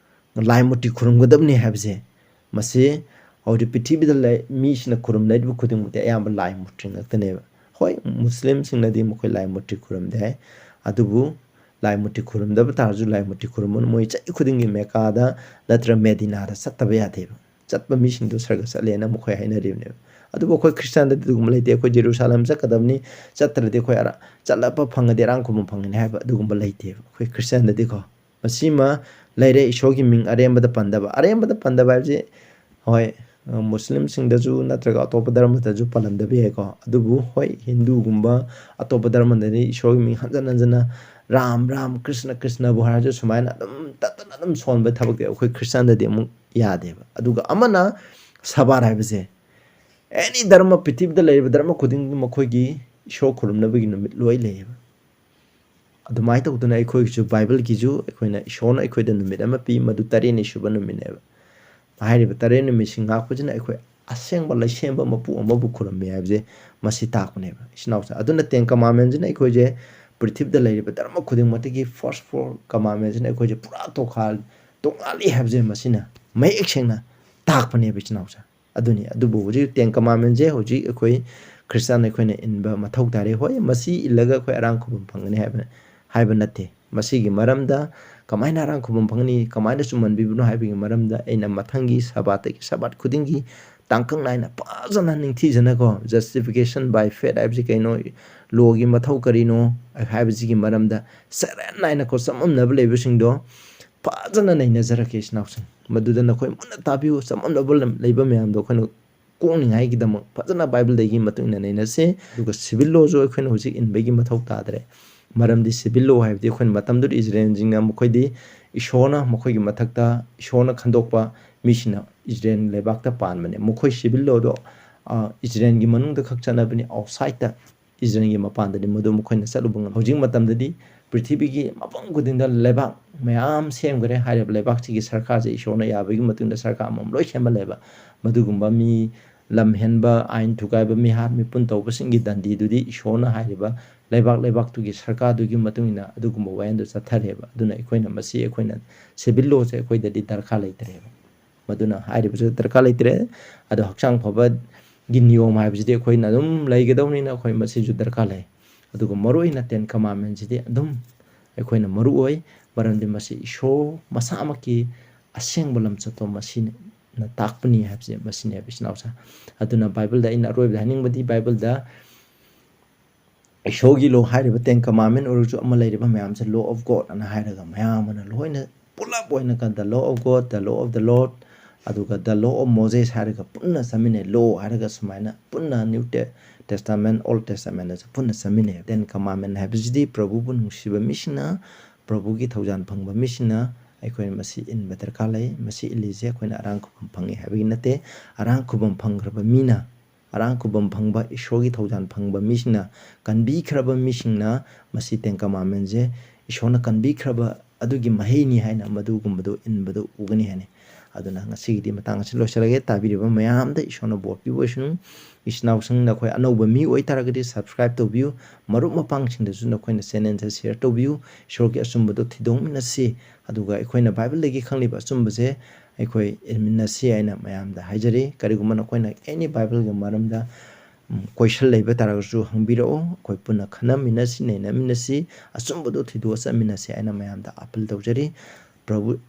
ꯂꯥꯏ ꯃꯨꯔꯇꯤ ꯈꯨꯔꯨꯝꯒꯗꯕꯅꯤ ꯍꯥꯏꯕꯁꯦ, ꯃꯁꯤ ꯍꯧꯖꯤꯛ ꯄ꯭ꯔꯤꯊꯤꯕꯤꯗ ꯂꯩ, ꯃꯤꯁꯤꯡꯅ ꯈꯨꯔꯨꯝꯅꯔꯤꯕ ꯈꯨꯗꯤꯡꯃꯛꯇꯤ ꯑꯌꯥꯝꯕ ꯂꯥꯏ ꯃꯨꯔꯇꯤ ꯉꯥꯛꯇꯅꯦꯕ꯫ ꯍꯣꯏ, ꯃꯨꯁꯂꯤꯝꯁꯤꯡꯅꯗꯤ ꯃꯈꯣꯏ ꯂꯥꯏ ꯃꯨꯔꯇꯤ ꯈꯨꯔꯨꯝꯗꯦ ꯍꯥꯏ, ꯑꯗꯨꯕꯨ ꯂꯥꯏ ꯃꯨꯔꯇꯤ ꯈꯨꯔꯨꯝꯗꯕ ꯇꯥꯔꯁꯨ ꯂꯥꯏ ꯃꯨꯔꯇꯤ ꯈꯨꯔꯨꯝꯕꯅ ꯃꯣꯏ ꯆꯍꯤ ꯈꯨꯗꯤꯡꯒꯤ ꯃꯦꯀꯥꯗ ꯅꯠꯇ꯭ꯔꯒ ꯃꯦꯗꯤꯅꯥꯗ ꯆꯠꯇꯕ ꯌꯥꯗꯦꯕ꯫ ꯆꯠꯄ ꯃꯤꯁꯤꯡꯗꯣ ꯁꯔꯒ ꯆꯠꯂꯦꯅ ꯃꯈꯣꯏ ꯍꯥꯏꯅꯔꯤꯕꯅꯦꯕ꯫ ꯑꯗꯨꯕꯨ ꯑꯩꯈꯣꯏ ꯈ꯭ꯔꯤꯁꯇꯥꯟꯗꯗꯤ ꯑꯗꯨꯒꯨꯝꯕ ꯂꯩꯇꯦ꯫ ꯑꯩꯈꯣꯏ ꯖꯦꯔꯨꯁꯥꯂꯦꯝ ꯆꯠꯀꯗꯕꯅꯤ, ꯆꯠꯇ꯭ꯔꯗꯤ ꯑꯩꯈꯣꯏ ꯑꯔꯥ-, ꯆꯠꯂꯕ ꯐꯪꯉꯗꯤ ꯑꯔꯥꯡ ꯈꯨꯕꯝ ꯐꯪꯒꯅꯤ ꯍꯥꯏꯕ ꯑꯗꯨꯒꯨꯝꯕ ꯂꯩꯇꯦꯕ ꯑꯩꯈꯣꯏ ꯈ꯭ꯔꯤꯁꯇꯥꯟꯗꯗꯤꯀꯣ꯫ ꯃꯁꯤꯃ ꯂꯩꯔꯦ, ꯏꯁꯣꯔꯒꯤ ꯃꯤꯡ ꯑꯔꯦꯝꯕꯗ ꯄꯟꯗꯕ꯫ ꯑꯔꯦꯝꯕꯗ ꯄꯟꯗꯕ ꯍꯥꯏꯕꯁꯤ, ꯍꯣꯏ, ꯃꯨꯁꯂꯤꯝꯁꯤꯡꯗꯁꯨ ꯅꯠꯇ꯭ꯔꯒ ꯑꯇꯣꯞꯄ ꯙꯔꯃꯗꯁꯨ ꯄꯜꯂꯝꯗꯕ ꯌꯥꯏꯀꯣ꯫ ꯑꯗꯨꯕꯨ ꯍꯣꯏ, ꯍꯤꯟꯗꯨꯒꯨꯝꯕ ꯑꯇꯣꯞꯄ ꯙꯔꯃꯗꯗꯤ ꯏꯁꯣꯔꯒꯤ ꯃꯤꯡ ꯍꯟꯖꯟ ꯍꯟꯖꯟꯅ ꯔꯥꯝ ꯔꯥꯝ ꯀ꯭ꯔꯤꯁꯅ ꯀ꯭ꯔꯤꯁꯅꯕꯨ ꯍꯥꯏꯔꯁꯨ ꯁꯨꯃꯥꯏꯅ ꯑꯗꯨꯝ ꯇꯠꯇꯅ ꯑꯗꯨꯝ ꯁꯣꯟꯕ ꯊꯕꯛꯇꯤ ꯑꯩꯈꯣꯏ ꯈ꯭ꯔꯤꯁꯇꯥꯟꯗꯗꯤ ꯑꯃꯨꯛ ꯌꯥꯗꯦꯕ꯫ ꯑꯗꯨꯒ ꯑꯃꯅ ꯁꯕꯥꯠ ꯍꯥꯏꯕꯁꯦ, ꯑꯦꯅꯤ ꯙꯔꯃ, ꯄ꯭ꯔꯤꯊꯤꯕꯤꯗ ꯂꯩꯔꯤꯕ ꯙꯔꯃ ꯈꯨꯗꯤꯡ ꯃꯈꯣꯏꯒꯤ ꯏꯁꯣꯔ ꯈꯨꯔꯨꯝꯅꯕꯒꯤ ꯅꯨꯃꯤꯠ ꯂꯣꯏ ꯂꯩꯌꯦꯕ꯫ ꯑꯗꯨꯃꯥꯏꯅ ꯇꯧꯗꯅ ꯑꯩꯈꯣꯏꯒꯤꯁꯨ ꯕꯥꯏꯕꯜꯒꯤꯁꯨ ꯑꯩꯈꯣꯏꯅ, ꯏꯁꯣꯔꯅ ꯑꯩꯈꯣꯏꯗ ꯅꯨꯃꯤꯠ ꯑꯃ ꯄꯤ, ꯃꯗꯨ ꯇꯔꯦꯠꯅꯤ ꯁꯨꯕ ꯅꯨꯃꯤꯠꯅꯦꯕ꯫ ꯍꯥꯏꯔꯤꯕ ꯇꯔꯦꯠ ꯅꯨꯃꯤꯠꯁꯤ ꯉꯥꯛꯄꯁꯤꯅ ꯑꯩꯈꯣꯏ ꯑꯁꯦꯡꯕ ꯂꯩꯁꯦꯝꯕ ꯃꯄꯨ ꯑꯃꯕꯨ ꯈꯨꯔꯨꯝꯃꯤ ꯍꯥꯏꯕꯁꯦ ꯃꯁꯤ ꯇꯥꯛꯄꯅꯦꯕ, ꯏꯆꯤꯟ ꯏꯅꯥꯎꯁꯦ꯫ ꯑꯗꯨꯅ Ten Commandmentꯁꯤꯅ ꯑꯩꯈꯣꯏꯁꯦ ꯄ꯭ꯔꯤꯊꯤꯕꯤꯗ ꯂꯩꯔꯤꯕ ꯙꯔꯃ ꯈꯨꯗꯤꯡꯃꯛꯇꯒꯤ first four commandmentꯁꯤꯅ ꯑꯩꯈꯣꯏꯁꯦ ꯄꯨꯔꯥ ꯇꯣꯈꯥ-, ꯇꯣꯉꯥꯜꯂꯤ ꯍꯥꯏꯕꯁꯦ ꯃꯁꯤꯅ ꯃꯌꯦꯛ ꯁꯦꯡꯅ ꯇꯥꯛꯄꯅꯦꯕ, ꯏꯆꯤꯟ ꯏꯅꯥꯎꯁꯦ꯫ ꯑꯗꯨꯅꯤ꯫ ꯑꯗꯨꯕꯨ ꯍꯧꯖꯤꯛ Ten Commandmentꯁꯦ ꯍꯧꯖꯤꯛ ꯑꯩꯈꯣꯏ ꯈ꯭ꯔꯤꯁꯇꯥꯟ ꯑꯩꯈꯣꯏꯅ ꯏꯟꯕ ꯃꯊꯧ ꯇꯥꯔꯦ꯫ ꯍꯣꯏ, ꯃꯁꯤ ꯏꯜꯂꯒ ꯑꯩꯈꯣꯏ ꯑꯔꯥꯡ ꯈꯨꯕꯝ ꯐꯪꯒꯅꯤ ꯍꯥꯏꯕ, ꯍꯥꯏꯕ ꯅꯠꯇꯦ꯫ ꯃꯁꯤꯒꯤ ꯃꯔꯝꯗ ꯀꯃꯥꯏꯅ ꯑꯔꯥꯡ ꯈꯨꯕꯝ ꯐꯪꯒꯅꯤ, ꯀꯃꯥꯏꯅ ꯆꯨꯝꯍꯟꯕꯤꯕꯅꯣ ꯍꯥꯏꯕꯒꯤ ꯃꯔꯝꯗ ꯑꯩꯅ ꯃꯊꯪꯒꯤ ꯁꯕꯥꯠꯇꯒꯤ, ꯁꯕꯥꯠ ꯈꯨꯗꯤꯡꯒꯤ ꯇꯥꯡꯀꯛ ꯅꯥꯏꯅ ꯐꯖꯅ ꯅꯤꯡꯊꯤꯖꯅꯀꯣ, Justification by Faith ꯍꯥꯏꯕꯁꯤ ꯀꯩꯅꯣ, lawꯒꯤ ꯃꯊꯧ ꯀꯔꯤꯅꯣ ꯍꯥꯏꯕꯁꯤꯒꯤ ꯃꯔꯝꯗ ꯆꯔꯦꯟ ꯅꯥꯏꯅꯀꯣ, ꯆꯃꯝꯅꯕ ꯂꯩꯕꯁꯤꯡꯗꯣ ꯐꯖꯅ ꯅꯩꯅꯖꯔꯛꯀꯦ, ꯏꯆꯤꯟ ꯏꯅꯥꯎꯁꯤꯡ꯫ ꯃꯗꯨꯗ ꯅꯈꯣꯏ ꯃꯨꯟꯅ ꯇꯥꯕꯤꯌꯨ, ꯆꯃꯝꯅꯕ ꯂꯩꯕ ꯃꯌꯥꯝꯗꯣ ꯑꯩꯈꯣꯏꯅ ꯀꯣꯛꯅꯤꯡꯉꯥꯏꯒꯤꯗꯃꯛ ꯐꯖꯅ ꯕꯥꯏꯕꯜꯗꯒꯤ ꯃꯇꯨꯡ ꯏꯟꯅ ꯅꯩꯅꯁꯦ꯫ ꯑꯗꯨꯒ civil lawꯁꯨ ꯑꯩꯈꯣꯏꯅ ꯍꯧꯖꯤꯛ ꯏꯟꯕꯒꯤ ꯃꯊꯧ ꯇꯥꯗ꯭ꯔꯦ꯫ ꯃꯔꯝꯗꯤ civil law ꯍꯥꯏꯕꯗꯤ ꯑꯩꯈꯣꯏꯅ ꯃꯇꯝꯗꯨꯗ ꯏꯖꯔꯦꯜꯁꯤꯡꯅ ꯃꯈꯣꯏꯗꯤ ꯏꯁꯣꯔꯅ ꯃꯈꯣꯏꯒꯤ ꯃꯊꯛꯇ ꯏꯁꯣꯔꯅ ꯈꯟꯗꯣꯛꯄ ꯃꯤꯁꯤꯡꯅ ꯏꯖꯔꯦꯜ ꯂꯩꯕꯥꯛꯇ ꯄꯥꯟꯕꯅꯦ꯫ ꯃꯈꯣꯏ civil lawꯗꯣ, ꯑ, ꯏꯖꯔꯦꯜꯒꯤ ꯃꯅꯨꯡꯗ ꯈꯛ ꯆꯠꯅꯕꯅꯤ, outsideꯇ, ꯏꯖꯔꯦꯜꯒꯤ ꯃꯄꯥꯟꯗꯗꯤ ꯃꯗꯨ ꯃꯈꯣꯏꯅ ꯆꯠꯂꯨꯕ ꯉꯝ-, ꯍꯧꯖꯤꯛ ꯃꯇꯝꯗꯗꯤ ꯄ꯭ꯔꯤꯊꯤꯕꯤꯒꯤ ꯃꯐꯝ ꯈꯨꯗꯤꯡꯗ ꯂꯩꯕꯥꯛ ꯃꯌꯥꯝ ꯁꯦꯝꯈ꯭ꯔꯦ꯫ ꯍꯥꯏꯔꯤꯕ ꯂꯩꯕꯥꯛꯁꯤꯒꯤ ꯁꯔꯀꯥꯔꯁꯦ ꯏꯁꯣꯔꯅ ꯌꯥꯕꯒꯤ ꯃꯇꯨꯡꯗ ꯁꯔꯀꯥꯔ ꯑꯃꯃꯝ ꯂꯣꯏ ꯁꯦꯝꯍꯜꯂꯦꯕ꯫ ꯃꯗꯨꯒꯨꯝꯕ ꯃꯤ ꯂꯝ ꯍꯦꯟꯕ, ꯑꯥꯏꯟ ꯊꯨꯒꯥꯏꯕ, ꯃꯤꯍꯥꯠ ꯃꯤꯄꯨꯟ ꯇꯧꯕꯁꯤꯡꯒꯤ ꯗꯟꯗꯤꯗꯨꯗꯤ ꯏꯁꯣꯔꯅ ꯍꯥꯏꯔꯤꯕ ꯂꯩꯕꯥꯛ ꯂꯩꯕꯥꯛꯇꯨꯒꯤ ꯁꯔꯀꯥꯔꯗꯨꯒꯤ ꯃꯇꯨꯡ ꯏꯟꯅ ꯑꯗꯨꯒꯨꯝꯕ ꯋꯥꯌꯦꯜꯗꯨ ꯆꯠꯊꯔꯦꯕ꯫ ꯑꯗꯨꯅ ꯑꯩꯈꯣꯏꯅ ꯃꯁꯤ, ꯑꯩꯈꯣꯏꯅ civil lawꯁꯦ ꯑꯩꯈꯣꯏꯗꯗꯤ ꯗꯔꯀꯥꯔ ꯂꯩꯇ꯭ꯔꯦꯕ꯫ ꯃꯗꯨꯅ ꯍꯥꯏꯔꯤꯕꯁꯨ ꯗꯔꯀꯥꯔ ꯂꯩꯇ꯭ꯔꯦ꯫ ꯑꯗꯣ ꯍꯛꯆꯥꯡ ꯐꯕꯒꯤ ꯅꯤꯌꯣꯝ ꯍꯥꯏꯕꯁꯤꯗꯤ ꯑꯩꯈꯣꯏꯅ ꯑꯗꯨꯝ ꯂꯩꯒꯗꯧꯅꯤꯅ ꯑꯩꯈꯣꯏ ꯃꯁꯤꯁꯨ ꯗꯔꯀꯥꯔ ꯂꯩ꯫ ꯑꯗꯨꯒ ꯃꯔꯨꯑꯣꯏꯅ Ten Commandmentꯁꯤꯗꯤ ꯑꯗꯨꯝ ꯑꯩꯈꯣꯏꯅ ꯃꯔꯨ ꯑꯣꯏ, ꯃꯔꯝꯗꯤ ꯃꯁꯤ ꯏꯁꯣꯔ ꯃꯁꯥꯃꯛꯀꯤ ꯑꯁꯦꯡꯕ ꯂꯝꯆꯠꯇꯣ ꯃꯁꯤꯅ ꯇꯥꯛꯄꯅꯤ ꯍꯥꯏꯕꯁꯦ ꯃꯁꯤꯅꯦꯕ, ꯏꯆꯤꯟ ꯏꯅꯥꯎꯁꯦ꯫ ꯑꯗꯨꯅ ꯕꯥꯏꯕꯜꯗ ꯑꯩꯅ ꯑꯔꯣꯏꯕꯗ ꯍꯥꯏꯅꯤꯡꯕꯗꯤ, ꯕꯥꯏꯕꯜꯗ ꯏꯁꯣꯔꯒꯤ law ꯍꯥꯏꯔꯤꯕ Ten Commandment ꯑꯣꯏꯔꯁꯨ ꯑꯃ ꯂꯩꯔꯤꯕ ꯃꯌꯥꯝꯁꯦ law of God ꯑꯅ ꯍꯥꯏꯔꯒ ꯃꯌꯥꯝ ꯑꯃꯅ ꯂꯣꯏꯅ ꯄꯨꯂꯞ ꯑꯣꯏꯅ ꯀ-, the law of God, the law of the Lord, ꯑꯗꯨꯒ the law of Moses ꯍꯥꯏꯔꯒ ꯄꯨꯟꯅ ꯆꯠꯃꯤꯟꯅꯩ꯫ Law ꯍꯥꯏꯔꯒ ꯁꯨꯃꯥꯏꯅ ꯄꯨꯟꯅ New Te-, Testament, Old Testament ꯑꯁꯤ ꯄꯨꯟꯅ ꯆꯠꯃꯤꯟꯅꯩ꯫ Ten Commandment ꯍꯥꯏꯕꯁꯤꯗꯤ ꯄ꯭ꯔꯚꯨꯕꯨ ꯅꯨꯡꯁꯤꯕ ꯃꯤꯁꯤꯡꯅ, ꯄ꯭ꯔꯚꯨꯒꯤ ꯊꯧꯖꯥꯜ ꯐꯪꯕ ꯃꯤꯁꯤꯡꯅ ꯑꯩꯈꯣꯏꯅ ꯃꯁꯤ ꯏꯟꯕ ꯗꯔꯀꯥꯔ ꯂꯩ꯫ ꯃꯁꯤ ꯏꯜꯂꯤꯁꯦ ꯑꯩꯈꯣꯏꯅ ꯑꯔꯥꯡ ꯈꯨꯕꯝ ꯐꯪꯉꯤ ꯍꯥꯏꯕꯒꯤ ꯅꯠꯇꯦ꯫ ꯑꯔꯥꯡ ꯈꯨꯕꯝ ꯐꯪꯈ꯭ꯔꯕ ꯃꯤꯅ, ꯑꯔꯥꯡ ꯈꯨꯕꯝ ꯐꯪꯕ, ꯏꯁꯣꯔꯒꯤ ꯊꯧꯖꯥꯜ ꯐꯪꯕ ꯃꯤꯁꯤꯡꯅ, ꯀꯟꯕꯤꯈ꯭ꯔꯕ ꯃꯤꯁꯤꯡꯅ ꯃꯁꯤ Ten Commandmentꯁꯦ ꯏꯁꯣꯔꯅ ꯀꯟꯕꯤꯈ꯭ꯔꯕ ꯑꯗꯨꯒꯤ ꯃꯍꯩꯅꯤ ꯍꯥꯏꯅ ꯃꯗꯨꯒꯨꯝꯕꯗꯨ ꯏꯟꯕꯗꯨ ꯎꯒꯅꯤ ꯍꯥꯏꯅꯤ꯫ ꯑꯗꯨꯅ ꯉꯁꯤꯒꯤꯗꯤ ꯃꯇꯥꯡ ꯑꯁꯤ ꯂꯣꯏꯁꯤꯜꯂꯒꯦ꯫ ꯇꯥꯕꯤꯔꯤꯕ ꯃꯌꯥꯝꯗ ꯏꯁꯣꯔꯅ ꯕꯣꯔ ꯄꯤꯕ ꯑꯣꯏꯁꯅꯨ꯫ ꯏꯆꯤꯟ ꯏꯅꯥꯎꯁꯤꯡ, ꯅꯈꯣꯏ ꯑꯅꯧꯕ ꯃꯤ ꯑꯣꯏꯇꯥꯔꯒꯗꯤ subscribe ꯇꯧꯕꯤꯌꯨ꯫ ꯃꯔꯨꯞ ꯃꯄꯥꯡꯁꯤꯡꯗꯁꯨ ꯅꯈꯣꯏꯅ channelꯁꯦ share ꯇꯧꯕꯤꯌꯨ꯫ ꯏꯁꯣꯔꯒꯤ ꯑꯆꯨꯝꯕꯗꯨ ꯊꯤꯗꯣꯛꯃꯤꯟꯅꯁꯤ꯫ ꯑꯗꯨꯒ ꯑꯩꯈꯣꯏꯅ Bibleꯗꯒꯤ ꯈꯪꯂꯤꯕ ꯑꯆꯨꯝꯕꯁꯦ ꯑꯩꯈꯣꯏ ꯏꯟꯃꯤꯟꯅꯁꯤ ꯍꯥꯏꯅ ꯃꯌꯥꯝꯗ ꯍꯥꯏꯖꯔꯤ꯫ ꯀꯔꯤꯒꯨꯝꯕ ꯅꯈꯣꯏꯅ any Bibleꯒꯤ ꯃꯔꯝꯗ, ꯎꯝ, question ꯂꯩꯕ ꯇꯥꯔꯒꯁꯨ ꯍꯪꯕꯤꯔꯛꯑꯣ꯫ ꯑꯩꯈꯣꯏ ꯄꯨꯟꯅ ꯈꯟꯅꯃꯤꯟꯅꯁꯤ, ꯅꯩꯅꯃꯤꯟꯅꯁꯤ, ꯑꯆꯨꯝꯕꯗꯨ ꯊꯤꯗꯣꯛꯑ ꯆꯠꯃꯤꯟꯅꯁꯤ ꯍꯥꯏꯅ ꯃꯌꯥꯝꯗ appeal ꯇꯧꯖꯔꯤ꯫ ꯄ꯭ꯔꯚꯨ,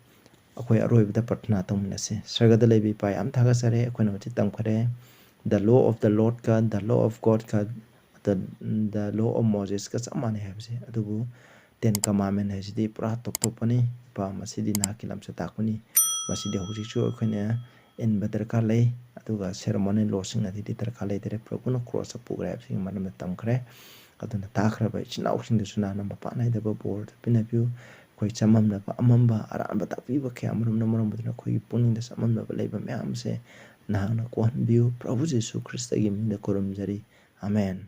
ꯑꯩꯈꯣꯏ ꯑꯔꯣꯏꯕꯗ ꯄ꯭ꯔꯊꯅꯥ ꯇꯧꯃꯤꯟꯅꯁꯤ꯫ ꯁꯔꯒꯗ ꯂꯩꯕ ꯏꯄꯥ, ꯌꯥꯝ ꯊꯥꯒꯠꯆꯔꯦ꯫ ꯑꯩꯈꯣꯏꯅ ꯍꯧꯖꯤꯛ ꯇꯝꯈꯔꯦ, the law of the Lordꯀ, the law of Godꯀ, the, the law of Mosesꯀ ꯆꯞ ꯃꯥꯟꯅꯩ ꯍꯥꯏꯕꯁꯦ꯫ ꯑꯗꯨꯕꯨ Ten Commandment ꯍꯥꯏꯁꯤꯗꯤ ꯄꯨꯔꯥ ꯇꯣꯞ ꯇꯣꯞꯄꯅꯤ꯫ ꯏꯄꯥ, ꯃꯁꯤꯗꯤ ꯅꯍꯥꯛꯀꯤ ꯂꯝꯆꯠ ꯇꯥꯛꯄꯅꯤ꯫ ꯃꯁꯤꯗꯤ ꯍꯧꯖꯤꯛꯁꯨ ꯑꯩꯈꯣꯏꯅ ꯏꯟꯕ ꯗꯔꯀꯥꯔ ꯂꯩ꯫ ꯑꯗꯨꯒ ceremonial lawꯁꯤꯡ ꯑꯗꯨꯗꯤ ꯗꯔꯀꯥꯔ ꯂꯩꯇꯔꯦ꯫ ꯄ꯭ꯔꯚꯨꯅ crossꯇ ꯄꯨꯈ꯭ꯔꯦ ꯍꯥꯏꯕꯁꯤꯒꯤ ꯃꯔꯝꯗ ꯇꯝꯈ꯭ꯔꯦ꯫ ꯑꯗꯨꯅ ꯇꯥꯈ꯭ꯔꯕ ꯏꯆꯤꯟ ꯏꯅꯥꯎꯁꯤꯡꯗꯁꯨ ꯅꯍꯥꯛꯅ ꯃꯄꯥ ꯅꯥꯏꯗꯕ ꯕꯣꯔꯗꯨ ꯄꯤꯅꯕꯤꯌꯨ꯫ ꯑꯩꯈꯣꯏ ꯆꯃꯝꯅꯕ, ꯑꯃꯝꯕ, ꯑꯔꯥꯟꯕ ꯇꯥꯛꯄꯤꯕ ꯀꯌꯥ ꯑꯃꯔꯣꯝꯅ ꯃꯔꯝ ꯑꯣꯏꯗꯨꯅ ꯑꯩꯈꯣꯏꯒꯤ ꯄꯨꯛꯅꯤꯡꯗ ꯆꯃꯝꯅꯕ ꯂꯩꯕ ꯃꯌꯥꯝꯁꯦ ꯅꯍꯥꯛꯅ ꯀꯣꯛꯍꯟꯕꯤꯌꯨ꯫ ꯄ꯭ꯔꯚꯨ ꯖꯤꯁꯨ ꯈ꯭ꯔꯤꯁꯇꯒꯤ ꯃꯤꯡꯗ ꯈꯨꯔꯨꯝꯖꯔꯤ꯫ ꯑꯃꯦꯟ꯫